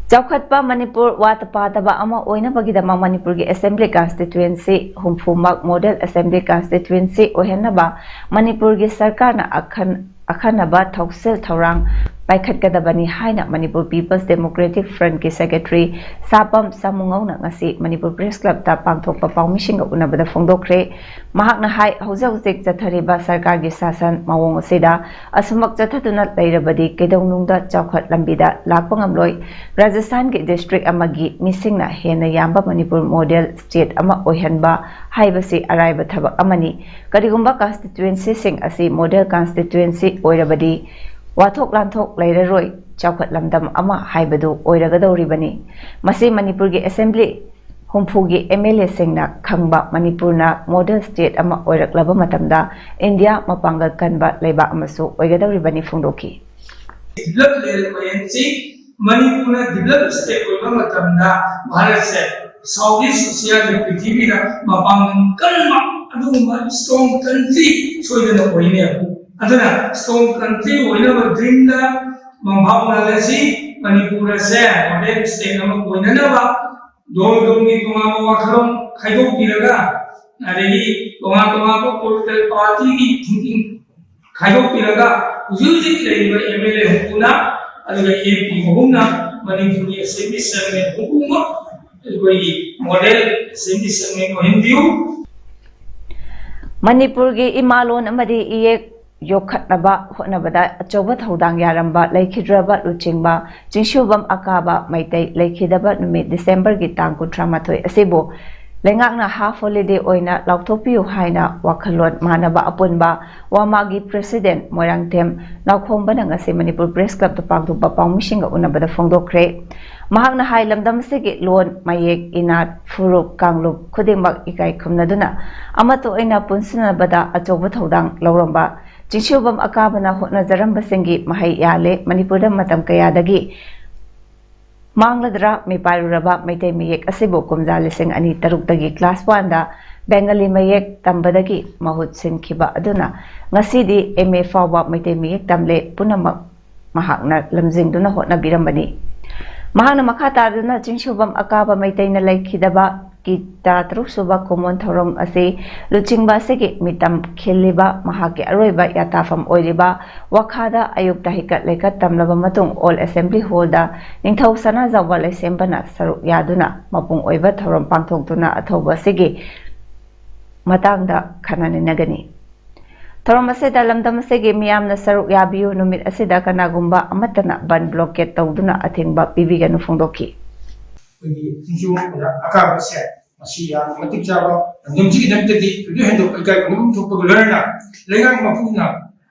ꯆꯥꯎꯈꯠꯄ ꯃꯅꯤꯄꯨꯔ ꯋꯥꯠꯇ ꯄꯥꯗꯕ ꯑꯃ ꯑꯣꯏꯅꯕꯒꯤꯗꯃꯛ ꯃꯅꯤꯄꯨꯔꯒꯤ Assembly Constituency ꯍꯨꯝꯐꯨꯃꯛ Model Assembly Constituency ꯑꯣꯏꯍꯟꯅꯕ ꯃꯅꯤꯄꯨꯔꯒꯤ ꯁꯔꯀꯥꯔꯅ ꯑꯈꯟ-, ꯑꯈꯟꯅꯕ ꯊꯧꯁꯤꯜ ꯊꯧꯔꯥꯡ ꯄꯥꯏꯈꯠꯀꯗꯕꯅꯤ ꯍꯥꯏꯅ ꯃꯅꯤꯄꯨꯔ ꯄꯤꯄꯜꯁ ꯗꯦꯃꯣꯀ꯭ꯔꯦꯇꯤꯛ ꯐ꯭ꯔꯟꯠꯀꯤ ꯁꯦꯀ꯭ꯔꯦꯇꯔꯤ ꯁꯥꯄꯝ ꯁꯥꯃꯨꯉꯧꯅ ꯉꯁꯤ ꯃꯅꯤꯄꯨꯔ ꯄ꯭ꯔꯦꯁ ꯀ꯭ꯂꯕꯇ ꯄꯥꯡꯊꯣꯛꯄ ꯄꯥꯎꯃꯤꯁꯤꯡꯒ ꯎꯅꯕꯗ ꯐꯣꯡꯗꯣꯛꯈ꯭ꯔꯦ꯫ ꯃꯍꯥꯛꯅ ꯍꯥꯏ, ꯍꯧꯖꯤꯛ ꯍꯧꯖꯤꯛ ꯆꯠꯊꯔꯤꯕ ꯁꯔꯀꯥꯔꯒꯤ ꯁꯥꯁꯟ ꯃꯑꯣꯡ ꯑꯁꯤꯗ ꯑꯁꯨꯝꯃꯛ ꯆꯠꯊꯗꯨꯅ ꯂꯩꯔꯕꯗꯤ ꯀꯩꯗꯧꯅꯨꯡꯗ ꯆꯥꯎꯈꯠ ꯂꯝꯕꯤꯗ ꯂꯥꯛꯄ ꯉꯝꯂꯣꯏ꯫ ꯔꯥꯖꯁꯊꯥꯟꯒꯤ ꯗꯤꯁꯇ꯭ꯔꯤꯛ ꯑꯃꯒꯤ ꯃꯤꯁꯤꯡꯅ ꯍꯦꯟꯅ ꯌꯥꯝꯕ ꯃꯅꯤꯄꯨꯔ ꯃꯣꯗꯦꯜ ꯁ꯭ꯇꯦꯠ ꯑꯃ ꯑꯣꯏꯍꯟꯕ ꯍꯥꯏꯕꯁꯤ ꯑꯔꯥꯏꯕ ꯊꯕꯛ ꯑꯃꯅꯤ꯫ ꯀꯔꯤꯒꯨꯝꯕ ꯀꯟꯁꯇꯤꯇ꯭ꯋꯦꯟꯁꯤꯁꯤꯡ ꯑꯁꯤ ꯃꯣꯗꯦꯜ ꯀꯟꯁꯇꯤꯇ꯭ꯋꯦꯟꯁꯤ ꯑꯣꯏꯔꯕꯗꯤ ꯋꯥꯊꯣꯛ ꯂꯥꯟꯊꯣꯛ ꯂꯩꯔꯔꯣꯏ, ꯆꯥꯎꯈꯠ ꯂꯝꯗꯝ ꯑꯃ ꯍꯥꯏꯕꯗꯨ ꯑꯣꯏꯔꯒꯗꯧꯔꯤꯕꯅꯤ꯫ ꯃꯁꯤ ꯃꯅꯤꯄꯨꯔꯒꯤ ꯑꯦꯁꯦꯝꯕ꯭ꯂꯤ ꯍꯨꯝꯐꯨꯒꯤ ꯑꯦꯝ ꯑꯦꯜ ꯑꯦꯁꯤꯡꯅ ꯈꯪꯕ ꯃꯅꯤꯄꯨꯔꯅ ꯃꯣꯗꯦꯜ ꯁ꯭ꯇꯦꯠ ꯑꯃ ꯑꯣꯏꯔꯛꯂꯕ ꯃꯇꯝꯗ ꯏꯟꯗꯤꯌꯥ ꯃꯄꯥꯡꯒꯜ ꯀꯟꯕ ꯂꯩꯕꯥꯛ ꯑꯃꯁꯨ ꯑꯣꯏꯒꯗꯧꯔꯤꯕꯅꯤ ꯐꯣꯡꯗꯣꯛꯈꯤ꯫ ꯗꯤꯕꯂꯞ ꯂꯩꯔꯛꯄ ꯍꯥꯏꯕꯁꯤ ꯃꯅꯤꯄꯨꯔꯅ ꯗꯤꯕꯂꯞ ꯁ꯭ꯇꯦꯠ ꯑꯣꯏꯕ ꯃꯇꯝꯗ ꯚꯥꯔꯠꯁꯦ ꯁꯥꯎꯠ ꯏꯁ ꯑꯦꯁꯤꯌꯥꯒꯤ ꯄ꯭ꯔꯤꯊꯤꯕꯤꯗ ꯃꯄꯥꯡꯒꯜ ꯀꯟꯕ ꯑꯗꯨꯒꯨꯝꯕ ꯏꯁꯇ꯭ꯔꯣꯡ ꯀꯟꯇ꯭ꯔꯤ ꯁꯣꯏꯗꯅ ꯑꯣꯏꯅꯦꯕ꯫ ꯑꯗꯨꯅ ꯏꯁꯇ꯭ꯔꯣꯡ ꯀꯟꯇ꯭ꯔꯤ ꯑꯣꯏꯅꯕ ꯗ꯭ꯔꯤꯝꯗ ꯃꯪꯐꯥꯎꯅꯍꯜꯂꯁꯤ꯫ ꯃꯅꯤꯄꯨꯔ ꯑꯁꯦ ꯃꯣꯗꯦꯜ ꯁ꯭ꯇꯦꯠ ꯑꯃ ꯑꯣꯏꯅꯅꯕ ꯗꯣꯝ ꯗꯣꯝꯒꯤ ꯇꯣꯉꯥꯟꯕ ꯋꯥꯈꯜꯂꯣꯟ ꯈꯥꯏꯗꯣꯛꯄꯤꯔꯒ, ꯑꯗꯒꯤ ꯇꯣꯉꯥꯟ ꯇꯣꯉꯥꯟꯕ ꯄꯣꯂꯤꯇꯤꯀꯦꯜ ꯄꯥꯔꯇꯤꯒꯤ ꯊꯤꯡꯀꯤꯡ ꯈꯥꯏꯗꯣꯛꯄꯤꯔꯒ ꯍꯧꯖꯤꯛ ꯍꯧꯖꯤꯛ ꯂꯩꯔꯤꯕ ꯑꯦꯝ ꯑꯦꯜ ꯑꯦ ꯍꯨꯝꯐꯨꯅ ꯑꯗꯨꯒ ꯑꯦꯝ ꯄꯤ ꯑꯍꯨꯝꯅ ꯃꯅꯤꯄꯨꯔꯒꯤ ꯑꯦꯁꯦꯝꯕ꯭ꯂꯤ ꯆꯤꯌꯔꯃꯦꯟ ꯍꯨꯝꯐꯨꯃꯛ ꯑꯩꯈꯣꯏꯒꯤ ꯃꯣꯗꯦꯜ ꯑꯦꯁꯦꯝꯕ꯭ꯂꯤ ꯆꯤꯌꯔꯃꯦꯟ ꯑꯣꯏꯍꯟꯕꯤꯌꯨ꯫ ꯃꯅꯤꯄꯨꯔꯒꯤ ꯏꯃꯥ ꯂꯣꯟ ꯑꯃꯗꯤ ꯏꯌꯦꯛ ꯌꯣꯛꯈꯠꯅꯕ ꯍꯣꯠꯅꯕꯗ ꯑꯆꯧꯕ ꯊꯧꯗꯥꯡ ꯌꯥꯔꯝꯕ ꯂꯩꯈꯤꯗ꯭ꯔꯕ ꯂꯨꯆꯤꯡꯕ ꯆꯤꯡꯁꯨꯕꯝ ꯑꯀꯥꯕ ꯃꯩꯇꯩ ꯂꯩꯈꯤꯗꯕ ꯅꯨꯃꯤꯠ ꯗꯤꯁꯦꯝꯕꯔꯒꯤ ꯇꯥꯡ ꯀꯨꯟꯊ꯭ꯔꯥ ꯃꯥꯊꯣꯏ ꯑꯁꯤꯕꯨ ꯂꯩꯉꯥꯛꯅ ꯍꯥꯐ ꯍꯣꯂꯤꯗꯦ ꯑꯣꯏꯅ ꯂꯥꯎꯊꯣꯛꯄꯤꯌꯨ ꯍꯥꯏꯅ ꯋꯥꯈꯜꯂꯣꯟ ꯃꯥꯟꯅꯕ ꯑꯄꯨꯟꯕ ꯋꯥꯃꯥꯒꯤ ꯄ꯭ꯔꯦꯁꯤꯗꯦꯟ ꯃꯣꯏꯔꯥꯡꯊꯦꯝ ꯅꯥꯎꯈꯣꯝꯕꯅ ꯉꯁꯤ ꯃꯅꯤꯄꯨꯔ ꯄ꯭ꯔꯦꯁ ꯀ꯭ꯂꯕꯇ ꯄꯥꯡꯊꯣꯛꯄ ꯄꯥꯎꯃꯤꯁꯤꯡꯒ ꯎꯅꯕꯗ ꯐꯣꯡꯗꯣꯛꯈ꯭ꯔꯦ꯫ ꯃꯍꯥꯛꯅ ꯍꯥꯏ, ꯂꯝꯗꯝ ꯑꯁꯤꯒꯤ ꯂꯣꯟ, ꯃꯌꯦꯛ, ꯏꯅꯥꯠ, ꯐꯨꯔꯨꯞ, ꯀꯥꯡꯂꯨꯞ ꯈꯨꯗꯤꯡꯃꯛ ꯏꯀꯥꯏ ꯈꯨꯝꯅꯗꯨꯅ ꯑꯃꯠꯇ ꯑꯣꯏꯅ ꯄꯨꯟꯁꯤꯟꯅꯕꯗ ꯑꯆꯧꯕ ꯊꯧꯗꯥꯡ ꯂꯧꯔꯝꯕ ꯆꯤꯡꯁꯨꯕꯝ ꯑꯀꯥꯕꯅ ꯍꯣꯠꯅꯖꯔꯝꯕꯁꯤꯡꯒꯤ ꯃꯍꯩ ꯌꯥꯜꯂꯦ꯫ ꯃꯅꯤꯄꯨꯔꯗ ꯃꯇꯝ ꯀꯌꯥꯗꯒꯤ ꯃꯥꯡꯂꯗ꯭ꯔꯥ ꯃꯤꯄꯥꯏꯔꯨꯔꯕ ꯃꯩꯇꯩ ꯃꯌꯦꯛ ꯑꯁꯤꯕꯨ ꯀꯨꯝꯖꯥ ꯂꯤꯁꯤꯡ ꯑꯅꯤ ꯇꯔꯨꯛꯇꯒꯤ ꯀ꯭ꯂꯥꯁ ꯋꯥꯟꯗ ꯕꯦꯡꯒꯂꯤ ꯃꯌꯦꯛ ꯇꯝꯕꯗꯒꯤ ꯃꯍꯨꯠ ꯁꯤꯟꯈꯤꯕ ꯑꯗꯨꯅ ꯉꯁꯤꯗꯤ ꯑꯦꯝ ꯑꯦ ꯐꯥꯎꯕ ꯃꯩꯇꯩ ꯃꯌꯦꯛ ꯇꯝꯂꯦ꯫ ꯄꯨꯝꯅꯃꯛ ꯃꯍꯥꯛꯅ ꯂꯝꯖꯤꯡꯗꯨꯅ ꯍꯣꯠꯅꯕꯤꯔꯝꯕꯅꯤ꯫ ꯃꯍꯥꯛꯅ ꯃꯈꯥ ꯇꯥꯗꯨꯅ ꯆꯤꯡꯁꯨꯕꯝ ꯑꯀꯥꯕ ꯃꯩꯇꯩꯅ ꯂꯩꯈꯤꯗꯕ ꯇꯔꯥꯇꯔꯨꯛ ꯁꯨꯕ ꯀꯨꯝꯑꯣꯟ ꯊꯧꯔꯝ ꯑꯁꯤ ꯂꯨꯆꯤꯡꯕ ꯑꯁꯤꯒꯤ ꯃꯤꯇꯝ ꯈꯤꯜꯂꯤꯕ ꯃꯍꯥꯛꯀꯤ ꯑꯔꯣꯏꯕ ꯌꯥꯇꯥꯐꯝ ꯑꯣꯏꯔꯤꯕ ꯋꯥꯈꯥꯗ ꯑꯌꯨꯛꯇ ꯍꯤꯀꯠ ꯂꯩꯀꯠ ꯇꯝꯂꯕ ꯃꯇꯨꯡ ꯑꯣꯜ ꯑꯦꯁꯦꯝꯕ꯭ꯂꯤ ꯍꯣꯜꯗ ꯅꯤꯡꯊꯧ ꯁꯅꯥꯖꯥꯎꯕ ꯂꯩꯁꯦꯝꯕꯅ ꯁꯔꯨꯛ ꯌꯥꯗꯨꯅ ꯃꯄꯨꯡ ꯑꯣꯏꯕ ꯊꯧꯔꯝ ꯄꯥꯡꯊꯣꯛꯇꯨꯅ ꯑꯊꯧꯕ ꯑꯁꯤꯒꯤ ꯃꯇꯥꯡꯗ ꯈꯟꯅ ꯅꯩꯅꯒꯅꯤ꯫ ꯊꯧꯔꯝ ꯑꯁꯤꯗ ꯂꯝꯗꯝ ꯑꯁꯤꯒꯤ ꯃꯤꯌꯥꯝꯅ ꯁꯔꯨꯛ ꯌꯥꯕꯤꯌꯨ, ꯅꯨꯃꯤꯠ ꯑꯁꯤꯗ ꯀꯅꯥꯒꯨꯝꯕ ꯑꯃꯠꯇꯅ ꯕꯟ ꯕ꯭ꯂꯣꯀꯦꯠ ꯇꯧꯗꯨꯅ ꯑꯊꯤꯡꯕ ꯄꯤꯕꯤꯒꯅꯨ ꯐꯣꯡꯗꯣꯛꯈꯤ꯫ ꯑꯩꯈꯣꯏꯒꯤ ꯁꯤꯡꯖꯣꯝ ꯑꯣꯖꯥ ꯑꯀꯥꯕꯁꯦ ꯃꯁꯤ ꯌꯥꯝꯅ ꯃꯇꯤꯛ ꯆꯥꯕ ꯂꯝꯗꯝꯁꯤꯒꯤꯗꯃꯛꯇꯗꯤ ꯊꯣꯏꯗꯣꯛ ꯍꯦꯟꯗꯣꯛꯄ ꯏꯀꯥꯏ ꯈꯨꯝꯅꯐꯝ ꯊꯣꯛꯄꯒ ꯂꯣꯏꯅꯅ ꯂꯩꯉꯥꯛ ꯃꯄꯨꯅ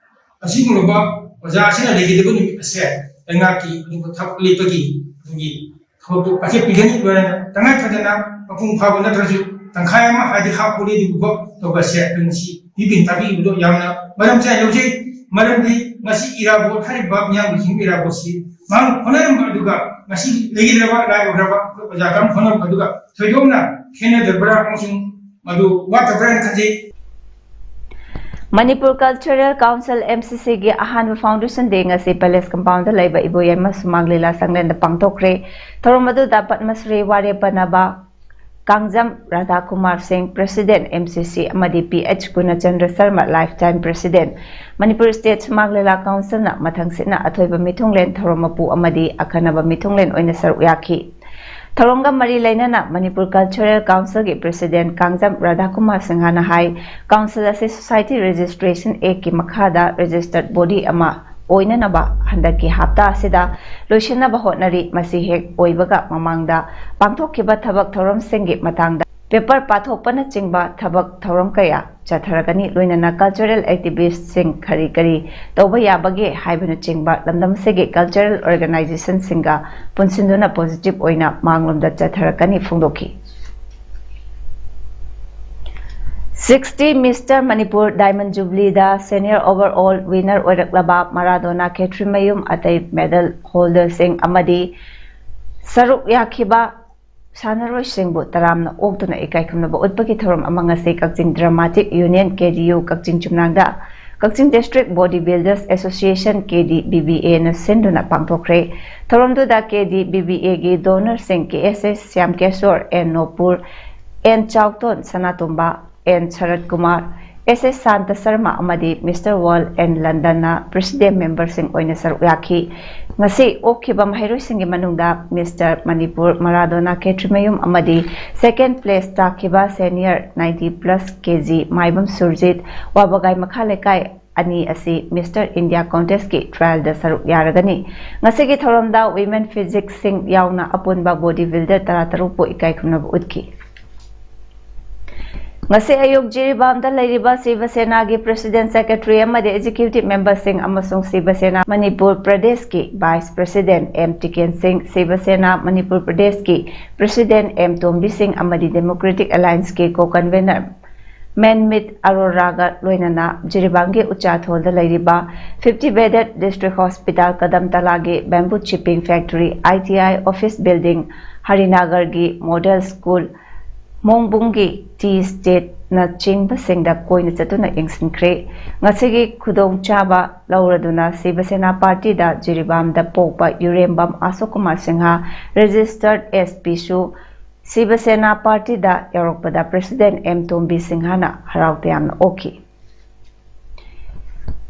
ꯑꯁꯤꯒꯨꯝꯂꯕ ꯑꯣꯖꯥ ꯑꯁꯤꯅ ꯂꯩꯈꯤꯗꯕ ꯅꯨꯃꯤꯠ ꯑꯁꯦ ꯂꯩꯉꯥꯛꯀꯤ ꯑꯗꯨꯒꯨꯝꯕ ꯊꯕꯛ ꯂꯦꯞꯄꯒꯤ ꯑꯗꯨꯒꯤ ꯊꯕꯛꯇꯨ ꯄꯥꯏꯈꯠꯄꯤꯒꯅꯤ꯫ ꯂꯣꯏꯅꯅ ꯇꯉꯥꯏ ꯐꯗꯅ ꯃꯄꯨꯡ ꯐꯥꯕ ꯅꯠꯇ꯭ꯔꯁꯨ ꯇꯪꯈꯥꯏ ꯑꯃ ꯍꯥꯏꯗꯤ ꯍꯥꯞꯄꯨꯅꯤ ꯑꯗꯨꯒꯨꯝꯕ ꯇꯧꯕ ꯑꯁꯦ ꯑꯩꯈꯣꯏ ꯉꯁꯤ ꯄꯤꯕꯤꯅ ꯇꯥꯕꯤꯕꯗꯣ ꯌꯥꯝꯅ ꯃꯔꯝ ꯆꯥꯏ ꯂꯧꯖꯩ꯫ ꯃꯔꯝꯗꯤ ꯉꯁꯤ ꯏꯔꯥꯕꯣꯠ ꯍꯥꯏꯔꯤꯕ ꯃꯤꯌꯥꯝꯒꯤ ꯍꯤꯡꯕ ꯏꯔꯥꯕꯣꯠꯁꯤ ꯃꯥꯡ ꯍꯣꯠꯅꯔꯝꯕ ꯑꯗꯨꯒ ꯉꯁꯤ ꯂꯩꯈꯤꯗ꯭ꯔꯕ ꯂꯥꯏ ꯑꯣꯏꯈ꯭ꯔꯕ ꯑꯩꯈꯣꯏ ꯑꯣꯖꯥ ꯀꯔꯝ ꯍꯣꯠꯅꯔꯝꯕ ꯑꯗꯨꯒ ꯊꯣꯏꯗꯣꯛꯅ ꯈꯦꯠꯅꯗꯕ꯭ꯔꯥ ꯑꯃꯁꯨꯡ ꯃꯗꯨ ꯋꯥꯠꯇꯕ꯭ꯔꯥ ꯍꯥꯏꯅ ꯈꯟꯖꯩ꯫ Manipur cultural council, M C ꯁꯤꯒꯤ ꯑꯍꯥꯟꯕ ꯐꯥꯎꯟꯗꯦꯁꯟ ꯗꯦ ꯉꯁꯤ ꯄꯦꯂꯦꯁ ꯀꯝꯄꯥꯎꯟꯗ ꯂꯩꯕ ꯏꯕꯣꯌꯥꯏꯃ ꯁꯨꯃꯥꯡ ꯂꯤꯂꯥ ꯆꯪꯂꯦꯟꯗ ꯄꯥꯡꯊꯣꯛꯈ꯭ꯔꯦ꯫ ꯊꯧꯔꯝ ꯑꯗꯨꯗ ꯄꯗꯃꯁ꯭ꯔꯤ ꯋꯥꯔꯦꯞ ꯄꯅꯕ ꯀꯥꯡꯖꯝ ꯔꯥꯙꯥꯀꯨꯃꯥꯔ ꯁꯤꯡ, ꯄ꯭ꯔꯦꯁꯤꯗꯦꯟꯠ, ꯑꯦꯝ ꯁꯤ ꯁꯤ, ꯑꯃꯗꯤ P H Gunachandra Sharma, lifetime president, Manipur state Sumang Lila ꯀꯥꯎꯟꯁꯤꯜꯅ ꯃꯊꯪꯁꯤꯠꯅ ꯑꯊꯣꯏꯕ ꯃꯤꯊꯨꯡꯂꯦꯟ ꯊꯧꯔꯝ ꯃꯄꯨ ꯑꯃꯗꯤ ꯑꯈꯟꯅꯕ ꯃꯤꯊꯨꯡꯂꯦꯟ ꯑꯣꯏꯅ ꯁꯔꯨꯛ ꯌꯥꯈꯤ꯫ ꯊꯧꯔꯝꯒ ꯃꯔꯤ ꯂꯩꯅꯅ ꯃꯅꯤꯄꯨꯔ ꯀꯜꯆꯔꯦꯜ ꯀꯥꯎꯟꯁꯤꯜꯒꯤ ꯄ꯭ꯔꯦꯁꯤꯗꯦꯟꯠ ꯀꯥꯡꯖꯝ ꯔꯥꯙꯥꯀꯨꯃꯥꯔ ꯁꯤꯡꯍꯅ ꯍꯥꯏ, ꯀꯥꯎꯟꯁꯤꯜ ꯑꯁꯤ ꯁꯣꯁꯥꯏꯇꯤ ꯔꯦꯖꯤꯁꯇ꯭ꯔꯦꯁꯟ ꯑꯦꯛꯀꯤ ꯃꯈꯥꯗ ꯔꯦꯖꯤꯁꯇꯔꯠ ꯕꯣꯗꯤ ꯑꯃ ꯑꯣꯏꯅꯅꯕ ꯍꯟꯗꯛꯀꯤ ꯍꯞꯇꯥ ꯑꯁꯤꯗ ꯂꯣꯏꯁꯤꯟꯅꯕ ꯍꯣꯠꯅꯔꯤ꯫ ꯃꯁꯤ ꯍꯦꯛ ꯑꯣꯏꯕꯒ ꯃꯃꯥꯡꯗ ꯄꯥꯡꯊꯣꯛꯈꯤꯕ ꯊꯕꯛ ꯊꯧꯔꯝꯁꯤꯡꯒꯤ ꯃꯇꯥꯡꯗ ꯄꯦꯄꯔ ꯄꯥꯊꯣꯛꯄꯅꯆꯤꯡꯕ ꯊꯕꯛ ꯊꯧꯔꯝ ꯀꯌꯥ ꯆꯠꯊꯔꯒꯅꯤ꯫ ꯂꯣꯏꯅꯅ ꯀꯜꯆꯔꯦꯜ ꯑꯦꯛꯇꯤꯚꯤꯁ꯭ꯠꯁꯤꯡ ꯀꯔꯤ ꯀꯔꯤ ꯇꯧꯕ ꯌꯥꯕꯒꯦ ꯍꯥꯏꯕꯅꯆꯤꯡꯕ ꯂꯝꯗꯝ ꯑꯁꯤꯒꯤ ꯀꯜꯆꯔꯦꯜ ꯑꯣꯔꯒꯅꯥꯏꯖꯦꯁꯟꯁꯤꯡꯒ ꯄꯨꯟꯁꯤꯟꯗꯨꯅ ꯄꯣꯖꯤꯇꯤꯚ ꯑꯣꯏꯅ ꯃꯥꯡꯂꯣꯝꯗ ꯆꯠꯊꯔꯛꯀꯅꯤ ꯐꯣꯡꯗꯣꯛꯈꯤ꯫ Sixty Mister Manipur Diamond Jubilee ꯗ ꯁꯦꯅꯤꯌꯔ ꯑꯣꯚꯔ ꯑꯣꯜ ꯋꯤꯅꯔ ꯑꯣꯏꯔꯛꯂꯕ ꯃꯔꯥꯗꯣꯅꯥ ꯈꯦꯇ꯭ꯔꯤꯃꯌꯨꯝ ꯑꯇꯩ ꯃꯦꯗꯜ ꯍꯣꯜꯗꯔꯁꯤꯡ ꯑꯃꯗꯤ ꯁꯔꯨꯛ ꯌꯥꯈꯤꯕ ꯁꯥꯟꯅꯔꯣꯏꯁꯤꯡꯕꯨ ꯇꯔꯥꯝꯅ ꯑꯣꯛꯇꯨꯅ ꯏꯀꯥꯏ ꯈꯨꯝꯅꯕ ꯎꯠꯄꯒꯤ ꯊꯧꯔꯝ ꯑꯃ ꯉꯁꯤ Kakching dramatic union, K D U, Kakching ꯆꯨꯝꯅꯥꯡꯗ Kakching district body builders association, K D B B ꯑꯦꯅ ꯁꯤꯟꯗꯨꯅ ꯄꯥꯡꯊꯣꯛꯈ꯭ꯔꯦ꯫ ꯊꯧꯔꯝꯗꯨꯗ ꯀꯦ ꯗꯤ ꯕꯤ ꯕꯤ ꯑꯦꯒꯤ ꯗꯣꯅꯔꯁꯤꯡ K S S Shyamkishore, N Nopur, N Chaoton Sanatomba, N Sarat Kumar, S S Santa Sharma ꯑꯃꯗꯤ ꯃꯤꯁꯇꯔ ꯋꯥꯔꯜ ꯑꯦꯟ ꯂꯟꯗꯟꯅ ꯄ꯭ꯔꯦꯁꯤꯗꯦꯟ ꯃꯦꯝꯕꯔꯁꯤꯡ ꯑꯣꯏꯅ ꯁꯔꯨꯛ ꯌꯥꯈꯤ꯫ ꯉꯁꯤ ꯑꯣꯛꯈꯤꯕ ꯃꯍꯩꯔꯣꯏꯁꯤꯡꯒꯤ ꯃꯅꯨꯡꯗ ꯃꯤꯁꯇꯔ ꯃꯅꯤꯄꯨꯔ ꯃꯔꯥꯗꯣꯅꯥ ꯈꯦꯇ꯭ꯔꯤꯃꯌꯨꯝ ꯑꯃꯗꯤ ꯁꯦꯀꯦꯟ ꯄ꯭ꯂꯦꯁ ꯇꯥꯈꯤꯕ ꯁꯦꯅꯤꯌꯔ ꯅꯥꯏꯟꯇꯤ ꯄ꯭ꯂꯁ ꯀꯦ ꯖꯤ ꯃꯥꯏꯕꯝ ꯁꯨꯔꯖꯤꯠ, ꯋꯥꯕꯒꯥꯏ ꯃꯈꯥ ꯂꯩꯀꯥꯏ ꯑꯅꯤ ꯑꯁꯤ ꯃꯤꯁꯇꯔ ꯏꯟꯗꯤꯌꯥ ꯀꯣꯟꯇꯦꯁꯀꯤ ꯇ꯭ꯔꯥꯌꯦꯜꯗ ꯁꯔꯨꯛ ꯌꯥꯔꯒꯅꯤ꯫ ꯉꯁꯤꯒꯤ ꯊꯧꯔꯝꯗ ꯋꯤꯃꯦꯟ ꯐꯤꯖꯤꯛꯁꯁꯤꯡ ꯌꯥꯎꯅ ꯑꯄꯨꯟꯕ ꯕꯣꯗꯤ ꯕꯤꯜꯗꯔ ꯇꯔꯥꯇꯔꯨꯛꯄꯨ ꯏꯀꯥꯏ ꯈꯨꯝꯅꯕ ꯎꯠꯈꯤ꯫ ꯉꯁꯤ ꯑꯌꯨꯛ ꯖꯤꯔꯤꯕꯥꯝꯗ ꯂꯩꯔꯤꯕ ꯁꯤꯕ ꯁꯦꯅꯥꯒꯤ ꯄ꯭ꯔꯦꯁꯤꯗꯦꯟ, ꯁꯦꯀ꯭ꯔꯦꯇꯔꯤ ꯑꯃꯗꯤ ꯑꯦꯛꯖꯤꯀ꯭ꯌꯨꯇꯤꯚ ꯃꯦꯝꯕꯔꯁꯤꯡ ꯑꯃꯁꯨꯡ ꯁꯤꯕ ꯁꯦꯅꯥ ꯃꯅꯤꯄꯨꯔ ꯄ꯭ꯔꯗꯦꯁꯀꯤ ꯚꯥꯏꯁ ꯄ꯭ꯔꯦꯁꯤꯗꯦꯟ ꯑꯦꯝ ꯇꯤꯀꯦꯟ ꯁꯤꯡ, ꯁꯤꯕ ꯁꯦꯅꯥ ꯃꯅꯤꯄꯨꯔ ꯄ꯭ꯔꯗꯦꯁꯀꯤ ꯄ꯭ꯔꯦꯁꯤꯗꯦꯟ ꯑꯦꯝ ꯇꯣꯝꯕꯤ ꯁꯤꯡ ꯑꯃꯗꯤ ꯗꯦꯃꯣꯀ꯭ꯔꯦꯇꯤꯛ ꯑꯦꯂꯥꯌꯟꯁꯀꯤ ꯀꯣ ꯀꯟꯚꯦꯅꯔ ꯃꯦꯟꯃꯤꯠ ꯑꯔꯣꯔꯥꯒ ꯂꯣꯏꯅꯅ ꯖꯤꯔꯤꯕꯥꯝꯒꯤ ꯎꯆꯥꯊꯣꯜꯗ ꯂꯩꯔꯤꯕ ꯐꯤꯐꯇꯤ ꯕꯦꯗꯦꯠ ꯗꯤꯁꯇ꯭ꯔꯤꯛ ꯍꯣꯁꯄꯤꯇꯥꯜ, ꯀꯗꯝ ꯇꯂꯥꯒꯤ bamboo chipping factory, I T I office building, ꯍꯔꯤꯅꯥꯒꯔꯒꯤ ꯃꯣꯗꯦꯜ ꯁ꯭ꯀꯨꯜ, ꯃꯣꯡꯕꯨꯡꯒꯤ ꯇꯤ ꯏꯁꯇꯦꯠꯅꯆꯤꯡꯕꯁꯤꯡꯗ ꯀꯣꯏꯅ ꯆꯠꯇꯨꯅ ꯌꯦꯡꯁꯤꯟꯈ꯭ꯔꯦ꯫ ꯉꯁꯤꯒꯤ ꯈꯨꯗꯣꯡꯆꯥꯕ ꯂꯧꯔꯗꯨꯅ ꯁꯤꯕ ꯁꯦꯅꯥ ꯄꯥꯔꯇꯤꯗ ꯖꯤꯔꯤꯕꯥꯝꯗ ꯄꯣꯛꯄ ꯌꯨꯔꯦꯝꯕꯝ ꯑꯁꯣꯛ ꯀꯨꯃꯥꯔ ꯁꯤꯡꯍ, ꯔꯦꯖꯤꯁꯇꯔꯠ ꯑꯦꯁ ꯄꯤꯁꯨ ꯁꯤꯕ ꯁꯦꯅꯥ ꯄꯥꯔꯇꯤꯗ ꯌꯧꯔꯛꯄꯗ ꯄ꯭ꯔꯦꯁꯤꯗꯦꯟ ꯑꯦꯝ ꯇꯣꯝꯕꯤ ꯁꯤꯡꯍꯅ ꯍꯔꯥꯎ ꯇꯌꯥꯝꯅ ꯑꯣꯛꯈꯤ꯫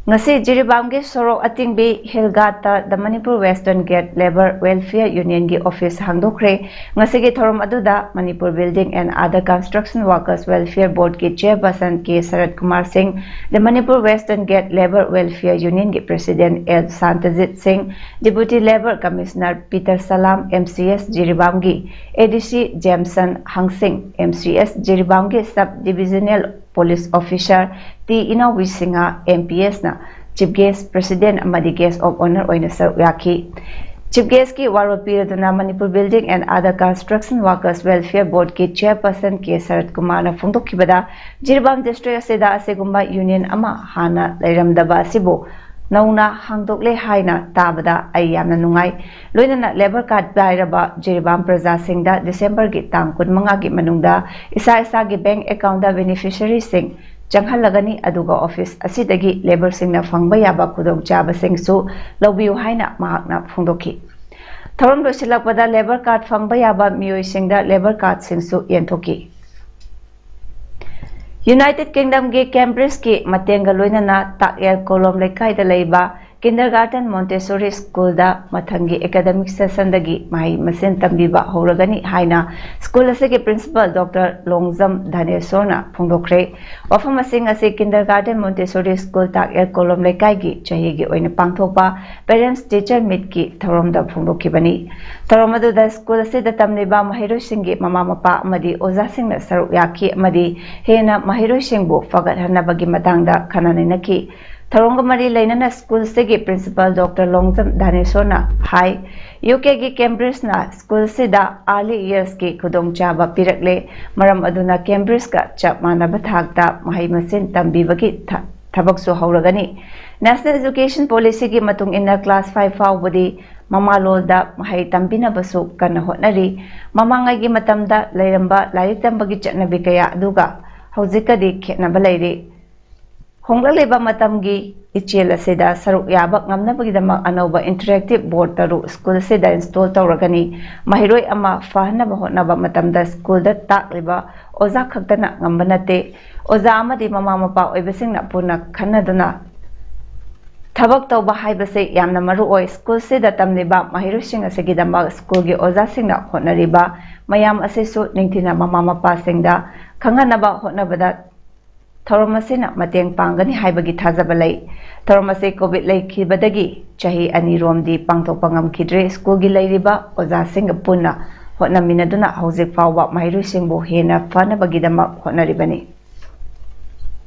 ꯉꯁꯤ ꯖꯤꯔꯤꯕꯥꯝꯒꯤ ꯁꯣꯔꯣꯛ ꯑꯇꯤꯡꯕꯤ ꯍꯤꯜꯒꯥꯠꯇ the Manipur western gate labour welfare ꯌꯨꯅꯤꯌꯟꯒꯤ ꯑꯣꯐꯤꯁ ꯍꯥꯡꯗꯣꯛꯈ꯭ꯔꯦ꯫ ꯉꯁꯤꯒꯤ ꯊꯧꯔꯝ ꯑꯗꯨꯗ Manipur building and other construction workers welfare ꯕꯣꯔꯗꯀꯤ chairperson K Sarat Kumar Singh, the Manipur western gate labour welfare ꯌꯨꯅꯤꯌꯟꯒꯤ president L Santajit Singh, deputy labour commissioner Peter Salam, M C S ꯖꯤꯔꯤꯕꯥꯝꯒꯤ ꯑꯦ ꯗꯤ ꯁꯤ ꯖꯦꯝꯁꯟ ꯍꯪꯁꯤꯡ, ꯑꯦꯝ ꯁꯤ ꯑꯦꯁ ꯖꯤꯔꯤꯕꯥꯝꯒꯤ sub divisional police officer T Inaobi Singh, M P ꯑꯦꯁꯅ chief guest, president ꯑꯃꯗꯤ guest of honour ꯑꯣꯏꯅ ꯁꯔꯨꯛ ꯌꯥꯈꯤ꯫ Chief ꯒꯦꯁꯀꯤ ꯋꯥꯔꯣꯜ ꯄꯤꯔꯗꯨꯅ Manipur building and other construction workers welfare ꯕꯣꯔꯗꯀꯤ ꯆꯦꯌꯔꯄꯔꯁꯟ ꯀꯦ ꯁꯔꯠ ꯀꯨꯃꯥꯔꯅ ꯐꯣꯡꯗꯣꯛꯈꯤꯕꯗ, ꯖꯤꯔꯤꯕꯥꯝ ꯗꯤꯁꯇ꯭ꯔꯤꯛ ꯑꯁꯤꯗ ꯑꯁꯤꯒꯨꯝꯕ ꯌꯨꯅꯤꯌꯟ ꯑꯃ ꯍꯥꯟꯅ ꯂꯩꯔꯝꯗꯕ ꯑꯁꯤꯕꯨ ꯅꯧꯅ ꯍꯥꯡꯗꯣꯛꯂꯦ ꯍꯥꯏꯅ ꯇꯥꯕꯗ ꯑꯩ ꯌꯥꯝꯅ ꯅꯨꯡꯉꯥꯏ꯫ ꯂꯣꯏꯅꯅ ꯂꯦꯕꯔ ꯀꯥꯔꯗ ꯄꯥꯏꯔꯕ ꯖꯤꯔꯤꯕꯥꯝ ꯄ꯭ꯔꯖꯥꯁꯤꯡꯗ ꯗꯤꯁꯦꯝꯕꯔꯒꯤ ꯇꯥꯡ ꯀꯨꯟꯃꯉꯥꯒꯤ ꯃꯅꯨꯡꯗ ꯏꯁꯥ ꯏꯁꯥꯒꯤ ꯕꯦꯡꯛ ꯑꯦꯀꯥꯎꯟꯗ ꯕꯦꯅꯤꯐꯤꯁꯔꯤꯁꯤꯡ ꯆꯪꯍꯜꯂꯒꯅꯤ, ꯑꯗꯨꯒ ꯑꯣꯐꯤꯁ ꯑꯁꯤꯗꯒꯤ ꯂꯦꯕꯔꯁꯤꯡꯅ ꯐꯪꯕ ꯌꯥꯕ ꯈꯨꯗꯣꯡꯆꯥꯕꯁꯤꯡꯁꯨ ꯂꯧꯕꯤꯌꯨ ꯍꯥꯏꯅ ꯃꯍꯥꯛꯅ ꯐꯣꯡꯗꯣꯛꯈꯤ꯫ ꯊꯧꯔꯝ ꯂꯣꯏꯁꯤꯜꯂꯛꯄꯗ ꯂꯦꯕꯔ ꯀꯥꯔꯗ ꯐꯪꯕ ꯌꯥꯕ ꯃꯤꯑꯣꯏꯁꯤꯡꯗ ꯂꯦꯕꯔ ꯀꯥꯔꯗꯁꯤꯡꯁꯨ ꯌꯦꯟꯊꯣꯛꯈꯤ꯫ ꯌꯨꯅꯥꯏꯇꯦꯗ ꯀꯤꯡꯗꯝꯒꯤ ꯀꯦꯝꯕ꯭ꯔꯤꯖꯀꯤ ꯃꯇꯦꯡꯒ ꯂꯣꯏꯅꯅ ꯇꯥꯛꯌꯦꯜ ꯀꯣꯂꯣꯝ ꯂꯩꯀꯥꯏꯗ ꯂꯩꯕ ꯀꯤꯟꯗꯔꯒꯥꯔꯇꯦꯟ ꯃꯣꯟꯇꯦꯁꯣꯔꯤ ꯁ꯭ꯀꯨꯜꯗ ꯃꯊꯪꯒꯤ ꯑꯦꯀꯥꯗꯃꯤꯛ ꯁꯦꯁꯟꯗꯒꯤ ꯃꯍꯩ ꯃꯁꯤꯡ ꯇꯝꯕꯤꯕ ꯍꯧꯔꯒꯅꯤ ꯍꯥꯏꯅ ꯁ꯭ꯀꯨꯜ ꯑꯁꯤꯒꯤ ꯄ꯭ꯔꯤꯟꯁꯤꯄꯥꯜ ꯗꯣꯛꯇꯔ ꯂꯣꯡꯖꯝ ꯙꯅꯦꯁꯣꯔꯅ ꯐꯣꯡꯗꯣꯛꯈ꯭ꯔꯦ꯫ ꯋꯥꯐꯝ ꯑꯁꯤꯡ ꯑꯁꯤ ꯀꯤꯟꯗꯔꯒꯥꯔꯇꯦꯟ ꯃꯣꯟꯇꯦꯁꯣꯔꯤ ꯁ꯭ꯀꯨꯜ ꯇꯥꯛꯌꯦꯜ ꯀꯣꯂꯣꯝ ꯂꯩꯀꯥꯏꯒꯤ ꯆꯍꯤꯒꯤ ꯑꯣꯏꯅ ꯄꯥꯡꯊꯣꯛꯄ ꯄꯦꯔꯦꯟꯠꯁ ꯇꯤꯆꯔ ꯃꯤꯠꯀꯤ ꯊꯧꯔꯝꯗ ꯐꯣꯡꯗꯣꯛꯈꯤꯕꯅꯤ꯫ ꯊꯧꯔꯝ ꯑꯗꯨꯗ ꯁ꯭ꯀꯨꯜ ꯑꯁꯤꯗ ꯇꯝꯂꯤꯕ ꯃꯍꯩꯔꯣꯏꯁꯤꯡꯒꯤ ꯃꯃꯥ ꯃꯄꯥ ꯑꯃꯗꯤ ꯑꯣꯖꯥꯁꯤꯡꯅ ꯁꯔꯨꯛ ꯌꯥꯈꯤ ꯑꯃꯗꯤ ꯍꯦꯟꯅ ꯃꯍꯩꯔꯣꯏꯁꯤꯡꯕꯨ ꯐꯒꯠꯍꯟꯅꯕꯒꯤ ꯃꯇꯥꯡꯗ ꯈꯟꯅ ꯅꯩꯅꯈꯤ꯫ ꯊꯧꯔꯝꯒ ꯃꯔꯤ ꯂꯩꯅꯅ ꯁ꯭ꯀꯨꯜꯁꯤꯒꯤ ꯄ꯭ꯔꯤꯟꯁꯤꯄꯥꯜ ꯗꯣꯛꯇꯔ ꯂꯣꯡꯖꯝ ꯙꯅꯦꯁꯣꯔꯅ ꯍꯥꯏ, ꯌꯨ ꯀꯦꯒꯤ ꯀꯦꯝꯕ꯭ꯔꯤꯖꯅ ꯁ꯭ꯀꯨꯜꯁꯤꯗ ꯑꯥꯔꯂꯤ ꯌꯔꯁꯀꯤ ꯈꯨꯗꯣꯡꯆꯥꯕ ꯄꯤꯔꯛꯂꯦ꯫ ꯃꯔꯝ ꯑꯗꯨꯅ ꯀꯦꯝꯕ꯭ꯔꯤꯖꯀ ꯆꯞ ꯃꯥꯟꯅꯕ ꯊꯥꯛꯇ ꯃꯍꯩ ꯃꯁꯤꯡ ꯇꯝꯕꯤꯕꯒꯤ ꯊ-, ꯊꯕꯛꯁꯨ ꯍꯧꯔꯒꯅꯤ꯫ ꯅꯦꯁꯅꯦꯜ ꯑꯦꯖꯨꯀꯦꯁꯟ ꯄꯣꯂꯤꯁꯤꯒꯤ ꯃꯇꯨꯡ ꯏꯟꯅ ꯀ꯭ꯂꯥꯁ ꯐꯥꯏꯚ ꯐꯥꯎꯕꯗꯤ ꯃꯃꯥꯂꯣꯟꯗ ꯃꯍꯩ ꯇꯝꯕꯤꯅꯕꯁꯨ ꯀꯟꯅ ꯍꯣꯠꯅꯔꯤ꯫ ꯃꯃꯥꯡꯉꯩꯒꯤ ꯃꯇꯝꯗ ꯂꯩꯔꯝꯕ ꯂꯥꯏꯔꯤꯛ ꯇꯝꯕꯒꯤ ꯆꯠꯅꯕꯤ ꯀꯌꯥ ꯑꯗꯨꯒ ꯍꯧꯖꯤꯛꯀꯗꯤ ꯈꯦꯠꯅꯕ ꯂꯩꯔꯤ꯫ ꯍꯣꯡꯂꯛꯂꯤꯕ ꯃꯇꯝꯒꯤ ꯏꯆꯦꯜ ꯑꯁꯤꯗ ꯁꯔꯨꯛ ꯌꯥꯕ ꯉꯝꯅꯕꯒꯤꯗꯃꯛ ꯑꯅꯧꯕ ꯏꯟꯇꯔꯦꯛꯇꯤꯞ ꯕꯣꯔꯗ ꯇꯔꯨꯛ ꯁ꯭ꯀꯨꯜ ꯑꯁꯤꯗ ꯏꯟꯁꯇꯣꯜ ꯇꯧꯔꯒꯅꯤ꯫ ꯃꯍꯩꯔꯣꯏ ꯑꯃ ꯐꯍꯟꯅꯕ ꯍꯣꯠꯅꯕ ꯃꯇꯝꯗ ꯁ꯭ꯀꯨꯜꯗ ꯇꯥꯛꯂꯤꯕ ꯑꯣꯖꯥ ꯈꯛꯇꯅ ꯉꯝꯕ ꯅꯠꯇꯦ꯫ ꯑꯣꯖꯥ ꯑꯃꯗꯤ ꯃꯃꯥ ꯃꯄꯥ ꯑꯣꯏꯕꯁꯤꯡꯅ ꯄꯨꯟꯅ ꯈꯟꯅꯗꯨꯅ ꯊꯕꯛ ꯇꯧꯕ ꯍꯥꯏꯕꯁꯤ ꯌꯥꯝꯅ ꯃꯔꯨ ꯑꯣꯏ꯫ ꯁ꯭ꯀꯨꯜꯁꯤꯗ ꯇꯝꯂꯤꯕ ꯃꯍꯩꯔꯣꯏꯁꯤꯡ ꯑꯁꯤꯒꯤꯗꯃꯛ ꯁ꯭ꯀꯨꯜꯒꯤ ꯑꯣꯖꯥꯁꯤꯡꯅ ꯍꯣꯠꯅꯔꯤꯕ ꯃꯌꯥꯝ ꯑꯁꯤꯁꯨ ꯅꯤꯡꯊꯤꯅ ꯃꯃꯥ ꯃꯄꯥꯁꯤꯡꯗ ꯈꯪꯍꯟꯅꯕ ꯍꯣꯠꯅꯕꯗ ꯊꯧꯔꯝ ꯑꯁꯤꯅ ꯃꯇꯦꯡ ꯄꯥꯡꯒꯅꯤ ꯍꯥꯏꯕꯒꯤ ꯊꯥꯖꯕ ꯂꯩ꯫ ꯊꯧꯔꯝ ꯑꯁꯤ ꯀꯣꯚꯤꯗ ꯂꯩꯈꯤꯕꯗꯒꯤ ꯆꯍꯤ ꯑꯅꯤ ꯔꯣꯝꯗꯤ ꯄꯥꯡꯊꯣꯛꯄ ꯉꯝꯈꯤꯗ꯭ꯔꯦ꯫ ꯁ꯭ꯀꯨꯜꯒꯤ ꯂꯩꯔꯤꯕ ꯑꯣꯖꯥꯁꯤꯡꯒ ꯄꯨꯟꯅ ꯍꯣꯠꯅꯃꯤꯟꯅꯗꯨꯅ ꯍꯧꯖꯤꯛ ꯐꯥꯎꯕ ꯃꯍꯩꯔꯣꯏꯁꯤꯡꯕꯨ ꯍꯦꯟꯅ ꯐꯅꯕꯒꯤꯗꯃꯛ ꯍꯣꯠꯅꯔꯤꯕꯅꯤ꯫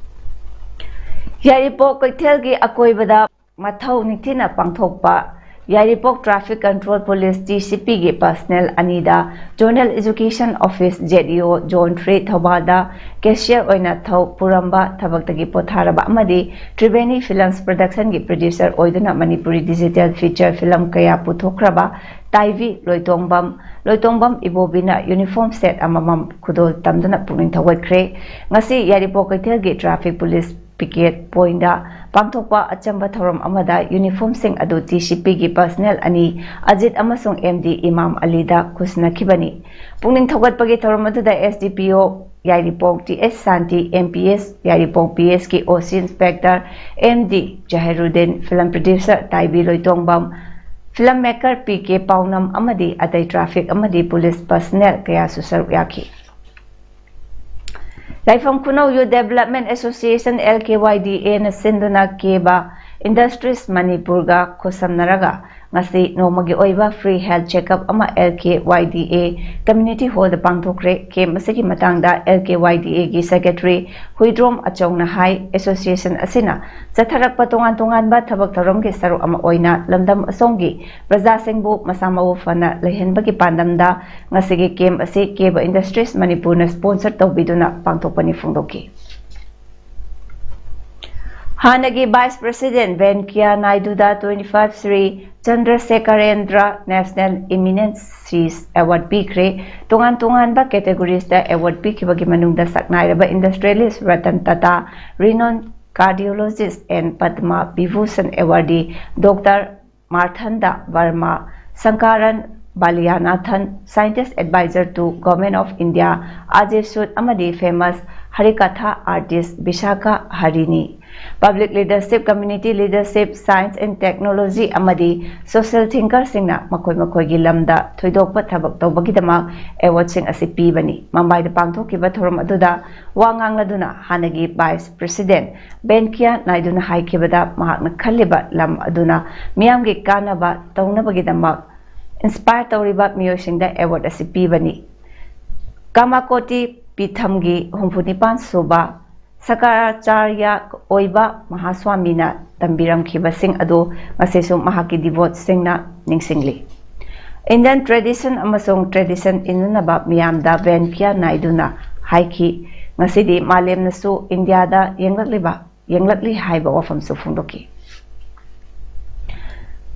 ꯌꯥꯏꯔꯤꯄꯣꯛ ꯀꯩꯊꯦꯜꯒꯤ ꯑꯀꯣꯏꯕꯗ ꯃꯊꯧ ꯅꯤꯡꯊꯤꯅ ꯄꯥꯡꯊꯣꯛꯄ ꯌꯥꯏꯔꯤꯄꯣꯛ Traffic Control Police, T C P ꯒꯤ personnel ꯑꯅꯤꯗ Zonal Education Office, Z E O, Zone three, ꯊꯧꯕꯥꯜꯗ cashier ꯑꯣꯏꯅ ꯊꯧ ꯄꯨꯔꯝꯕ, ꯊꯕꯛꯇꯒꯤ ꯄꯣꯊꯥꯔꯕ ꯑꯃꯗꯤ ꯇ꯭ꯔꯤꯕꯦꯅꯤ Films Production ꯒꯤ producer ꯑꯣꯏꯗꯨꯅ ꯃꯅꯤꯄꯨꯔꯤ digital feature film ꯀꯌꯥ ꯄꯨꯊꯣꯛꯈ꯭ꯔꯕ ꯇꯥꯏꯕꯤ ꯂꯣꯏꯇꯣꯡꯕꯝ, ꯂꯣꯏꯇꯣꯡꯕꯝ ꯏꯕꯣꯕꯤꯅ uniform set ꯑꯃꯃꯝ ꯈꯨꯗꯣꯜ ꯇꯝꯗꯨꯅ ꯄꯨꯛꯅꯤꯡ ꯊꯧꯒꯠꯈ꯭ꯔꯦ꯫ ꯉꯁꯤ ꯌꯥꯏꯔꯤꯄꯣꯛ ꯀꯩꯊꯦꯜꯒꯤ traffic police picket point ꯗ ꯄꯥꯡꯊꯣꯛꯄ ꯑꯆꯝꯕ ꯊꯧꯔꯝ ꯑꯃꯗ uniform ꯁꯤꯡ ꯑꯗꯨ T C P ꯒꯤ personnel ꯑꯅꯤ ꯑꯖꯤꯠ ꯑꯃꯁꯨꯡ M D ꯏꯃꯥꯝ ꯑꯂꯤꯗ ꯈꯨꯠꯁꯤꯟꯅꯈꯤꯕꯅꯤ꯫ ꯄꯨꯛꯅꯤꯡ ꯊꯧꯒꯠꯄꯒꯤ ꯊꯧꯔꯝ ꯑꯗꯨꯗ S D P O Yairipok T S Shanti, M P S Yairipok P ꯑꯦꯁꯀꯤ O C inspector M D Jahiruddin, film producer Taibi Loitongbam, film maker P K Paonam ꯑꯃꯗꯤ ꯑꯇꯩ ꯇ꯭ꯔꯥꯐꯤꯛ ꯑꯃꯗꯤ ꯄꯨꯂꯤꯁ ꯄꯔꯁꯅꯦꯜ ꯀꯌꯥꯁꯨ ꯁꯔꯨꯛ ꯌꯥꯈꯤ꯫ Laipham Khunou youth development association, L K Y D ꯑꯦꯅ ꯁꯤꯟꯗꯨꯅ ꯀꯦꯕ ꯏꯟꯗꯁꯇ꯭ꯔꯤꯁ ꯃꯅꯤꯄꯨꯔꯒ ꯈꯨꯠꯁꯝꯅꯔꯒ ꯉꯁꯤ ꯅꯣꯡꯃꯒꯤ ꯑꯣꯏꯕ ꯐ꯭ꯔꯤ ꯍꯦꯜꯊ ꯆꯦꯛꯑꯞ ꯑꯃ L K Y D A community ꯍꯣꯜꯗ ꯄꯥꯡꯊꯣꯛꯈ꯭ꯔꯦ꯫ ꯀꯦꯝꯞ ꯑꯁꯤꯒꯤ ꯃꯇꯥꯡꯗ ꯑꯦꯜ ꯀꯦ ꯋꯥꯏ ꯗꯤ ꯑꯦꯒꯤ ꯁꯦꯀ꯭ꯔꯦꯇꯔꯤ ꯍꯨꯏꯗ꯭ꯔꯣꯝ ꯑꯆꯧꯅ ꯍꯥꯏ, ꯑꯦꯁꯣꯁꯤꯌꯦꯁꯟ ꯑꯁꯤꯅ ꯆꯠꯊꯔꯛꯄ ꯇꯣꯉꯥꯟ ꯇꯣꯉꯥꯟꯕ ꯊꯕꯛ ꯊꯧꯔꯝꯒꯤ ꯁꯔꯨꯛ ꯑꯃ ꯑꯣꯏꯅ ꯂꯝꯗꯝ ꯑꯁꯣꯝꯒꯤ ꯄ꯭ꯔꯖꯥꯁꯤꯡꯕꯨ ꯃꯁꯥ ꯃꯎ ꯐꯅ ꯂꯩꯍꯟꯕꯒꯤ ꯄꯥꯟꯗꯝꯗ ꯉꯁꯤꯒꯤ ꯀꯦꯝꯞ ꯑꯁꯤ ꯀꯦꯕ ꯏꯟꯗꯁꯇ꯭ꯔꯤꯁ ꯃꯅꯤꯄꯨꯔꯅ ꯁ꯭ꯄꯣꯟꯁꯔ ꯇꯧꯕꯤꯗꯨꯅ ꯄꯥꯡꯊꯣꯛꯄꯅꯤ ꯐꯣꯡꯗꯣꯛꯈꯤ꯫ ꯍꯥꯟꯅꯒꯤ ꯚꯥꯏꯁ ꯄ꯭ꯔꯦꯁꯤꯗꯦꯟꯠ ꯚꯦꯟꯀꯤꯌꯥ ꯅꯥꯏꯗꯨꯗ twenty-five Shri Chandrasekharendra National Eminencies Award ꯄꯤꯈ꯭ꯔꯦ꯫ ꯇꯣꯉꯥꯟ ꯇꯣꯉꯥꯟꯕ ꯀꯦꯇꯦꯒꯣꯔꯤꯁꯇ ꯑꯦꯋꯥꯔꯗ ꯄꯤꯈꯤꯕꯒꯤ ꯃꯅꯨꯡꯗ ꯁꯛꯅꯥꯏꯔꯕ industrialist Ratan Tata, renowned cardiologist and Padma Vibhushan awardee doctor Marthanda Varma, Sankaran Valiathan, scientist advisor to Government of India Ajay Sood ꯑꯃꯗꯤ famous ꯍꯔꯤꯀꯊꯥ artist ꯕꯤꯁꯥꯈꯥ ꯍꯔꯤꯅꯤ꯫ Public leadership, community leadership, science and technology ꯑꯃꯗꯤ social thinkerꯁꯤꯡꯅ ꯃꯈꯣꯏ ꯃꯈꯣꯏꯒꯤ ꯂꯝꯗ ꯊꯣꯏꯗꯣꯛꯄ ꯊꯕꯛ ꯇꯧꯕꯒꯤꯗꯃꯛ ꯑꯦꯋꯥꯔꯗꯁꯤꯡ ꯑꯁꯤ ꯄꯤꯕꯅꯤ꯫ ꯃꯨꯝꯕꯥꯏꯗ ꯄꯥꯡꯊꯣꯛꯈꯤꯕ ꯊꯧꯔꯝ ꯑꯗꯨꯗ ꯋꯥ ꯉꯥꯡꯂꯗꯨꯅ ꯍꯥꯟꯅꯒꯤ ꯚꯥꯏꯁ ꯄ꯭ꯔꯦꯁꯤꯗꯦꯟꯠ ꯚꯦꯟꯀꯤꯌꯥ ꯅꯥꯏꯗꯨꯅ ꯍꯥꯏꯈꯤꯕꯗ ꯃꯍꯥꯛꯅ ꯈꯜꯂꯤꯕ ꯂꯝ ꯑꯗꯨꯅ ꯃꯤꯌꯥꯝꯒꯤ ꯀꯥꯟꯅꯕ ꯇꯧꯅꯕꯒꯤꯗꯃꯛ ꯏꯟꯁꯄꯥꯌꯔ ꯇꯧꯔꯤꯕ ꯃꯤꯑꯣꯏꯁꯤꯡꯗ ꯑꯦꯋꯥꯔꯗ ꯑꯁꯤ ꯄꯤꯕꯅꯤ꯫ ꯀꯥꯃꯥꯀꯣꯇꯤ ꯄꯤꯊꯝꯒꯤ ꯍꯨꯝꯐꯨ ꯅꯤꯄꯥꯟ ꯁꯨꯕ ꯁꯀꯔꯥꯆꯥꯔꯌ ꯑꯣꯏꯕ ꯃꯍꯥꯁ꯭ꯋꯥꯃꯤꯅ ꯇꯝꯕꯤꯔꯝꯈꯤꯕꯁꯤꯡ ꯑꯗꯨ ꯉꯁꯤꯁꯨ ꯃꯍꯥꯛꯀꯤ ꯗꯤꯚꯣꯠꯁꯤꯡꯅ ꯅꯤꯡꯁꯤꯡꯂꯤ꯫ ꯏꯟꯗꯤꯌꯟ ꯇ꯭ꯔꯦꯗꯤꯁꯟ ꯑꯃꯁꯨꯡ ꯇ꯭ꯔꯦꯗꯤꯁꯟ ꯏꯟꯅꯅꯕ ꯃꯤꯌꯥꯝꯗ ꯚꯦꯟꯀꯤꯌꯥ ꯅꯥꯏꯗꯨꯅ ꯍꯥꯏꯈꯤ, ꯉꯁꯤꯗꯤ ꯃꯥꯂꯦꯝꯅꯁꯨ ꯏꯟꯗꯤꯌꯥꯗ ꯌꯦꯡꯂꯛꯂꯤꯕ, ꯌꯦꯡꯂꯛꯂꯤ ꯍꯥꯏꯕ ꯋꯥꯐꯝꯁꯨ ꯐꯣꯡꯗꯣꯛꯈꯤ꯫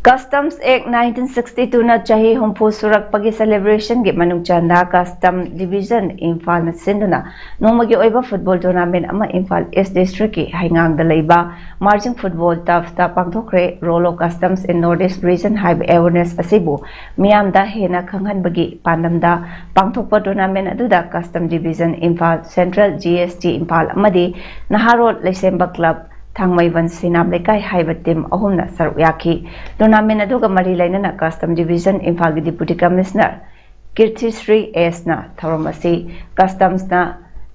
Customs Act nineteen sixty two ꯅ ꯆꯍꯤ ꯍꯨꯝꯐꯨ ꯁꯨꯔꯛꯄꯒꯤ celebration ꯒꯤ ꯃꯅꯨꯡ ꯆꯟꯅ Custom Division ꯏꯝꯐꯥꯜꯅ ꯁꯤꯟꯗꯨꯅ ꯅꯣꯡꯃꯒꯤ ꯑꯣꯏꯕ football tournament ꯑꯃ ꯏꯝꯐꯥꯜ East District ꯀꯤ ꯍꯩꯉꯥꯡꯗ ꯂꯩꯕ Marging Football Turf ꯇ ꯄꯥꯡꯊꯣꯛꯈ꯭ꯔꯦ꯫ Role of Customs in North East Region ꯍꯥꯏꯕ awareness ꯑꯁꯤꯕꯨ ꯃꯤꯌꯥꯝꯗ ꯍꯦꯟꯅ ꯈꯪꯍꯟꯕꯒꯤ ꯄꯥꯟꯗꯝꯗ ꯄꯥꯡꯊꯣꯛꯄ tournament ꯑꯗꯨꯗ Custom Division Imphal, Central G S T Imphal ꯑꯃꯗꯤ ꯅꯍꯥꯔꯣꯜ ꯂꯩꯁꯦꯝꯕ club ꯊꯥꯡꯃꯩꯕꯟ ꯁꯤꯅꯥꯝ ꯂꯩꯀꯥꯏ ꯍꯥꯏꯕ team ꯑꯍꯨꯝꯅ ꯁꯔꯨꯛ ꯌꯥꯈꯤ꯫ Tournament ꯑꯗꯨꯒ ꯃꯔꯤ ꯂꯩꯅꯅ Custom Division ꯏꯝꯐꯥꯜꯒꯤ Deputy Commissioner ꯀꯤꯔꯇꯤꯁ꯭ꯔꯤ ꯑꯦꯁꯅ ꯊꯧꯔꯝ ꯑꯁꯤ Customs ꯅ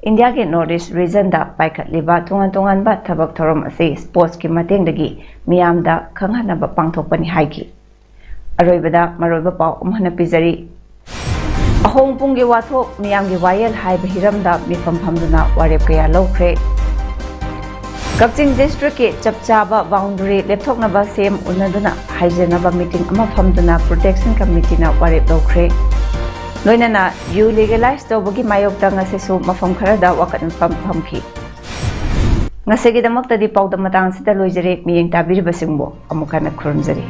ꯏꯟꯗꯤꯌꯥꯒꯤ North East Region ꯗ ꯄꯥꯏꯈꯠꯂꯤꯕ ꯇꯣꯉꯥꯟ ꯇꯣꯉꯥꯟꯕ ꯊꯕꯛ ꯊꯧꯔꯝ ꯑꯁꯤ sports ꯀꯤ ꯃꯇꯦꯡꯗꯒꯤ ꯃꯤꯌꯥꯝꯗ ꯈꯪꯍꯟꯅꯕ ꯄꯥꯡꯊꯣꯛꯄꯅꯤ ꯍꯥꯏꯈꯤ꯫ ꯑꯔꯣꯏꯕꯗ ꯃꯔꯨꯑꯣꯏꯕ ꯄꯥꯎ ꯑꯃꯨꯛ ꯍꯟꯅ ꯄꯤꯖꯔꯤ꯫ ꯑꯍꯣꯡ ꯄꯨꯡꯒꯤ ꯋꯥꯊꯣꯛ, ꯃꯤꯌꯥꯝꯒꯤ ꯋꯥꯌꯦꯜ ꯍꯥꯏꯕ ꯍꯤꯔꯝꯗ ꯃꯤꯐꯝ ꯐꯝꯗꯨꯅ ꯋꯥꯔꯦꯞ ꯀꯌꯥ ꯂꯧꯈ꯭ꯔꯦ꯫ ꯀꯛꯆꯤꯡ district ꯀꯤ ꯆꯞ ꯆꯥꯕ boundary ꯂꯦꯞꯊꯣꯛꯅꯕ ꯁꯦꯝ ꯎꯅꯗꯨꯅ ꯍꯥꯏꯖꯅꯕ meeting ꯑꯃ ꯐꯝꯗꯨꯅ Protection Committee ꯅ ꯋꯥꯔꯦꯞ ꯂꯧꯈ꯭ꯔꯦ꯫ ꯂꯣꯏꯅꯅ ꯌꯨ legalize ꯇꯧꯕꯒꯤ ꯃꯥꯌꯣꯛꯇ ꯉꯁꯤꯁꯨ ꯃꯐꯝ ꯈꯔꯗ ꯋꯥꯀꯠ ꯃꯤꯐꯝ ꯐꯝꯈꯤ꯫ ꯉꯁꯤꯒꯤꯗꯃꯛꯇꯗꯤ ꯄꯥꯎꯗꯝ ꯃꯇꯥꯡ ꯑꯁꯤꯗ ꯂꯣꯏꯖꯔꯦ꯫ ꯃꯤꯠꯌꯦꯡ ꯇꯥꯕꯤꯔꯤꯕꯁꯤꯡꯕꯨ ꯑꯃꯨꯛ ꯍꯟꯅ ꯈꯨꯔꯨꯝꯖꯔꯤ꯫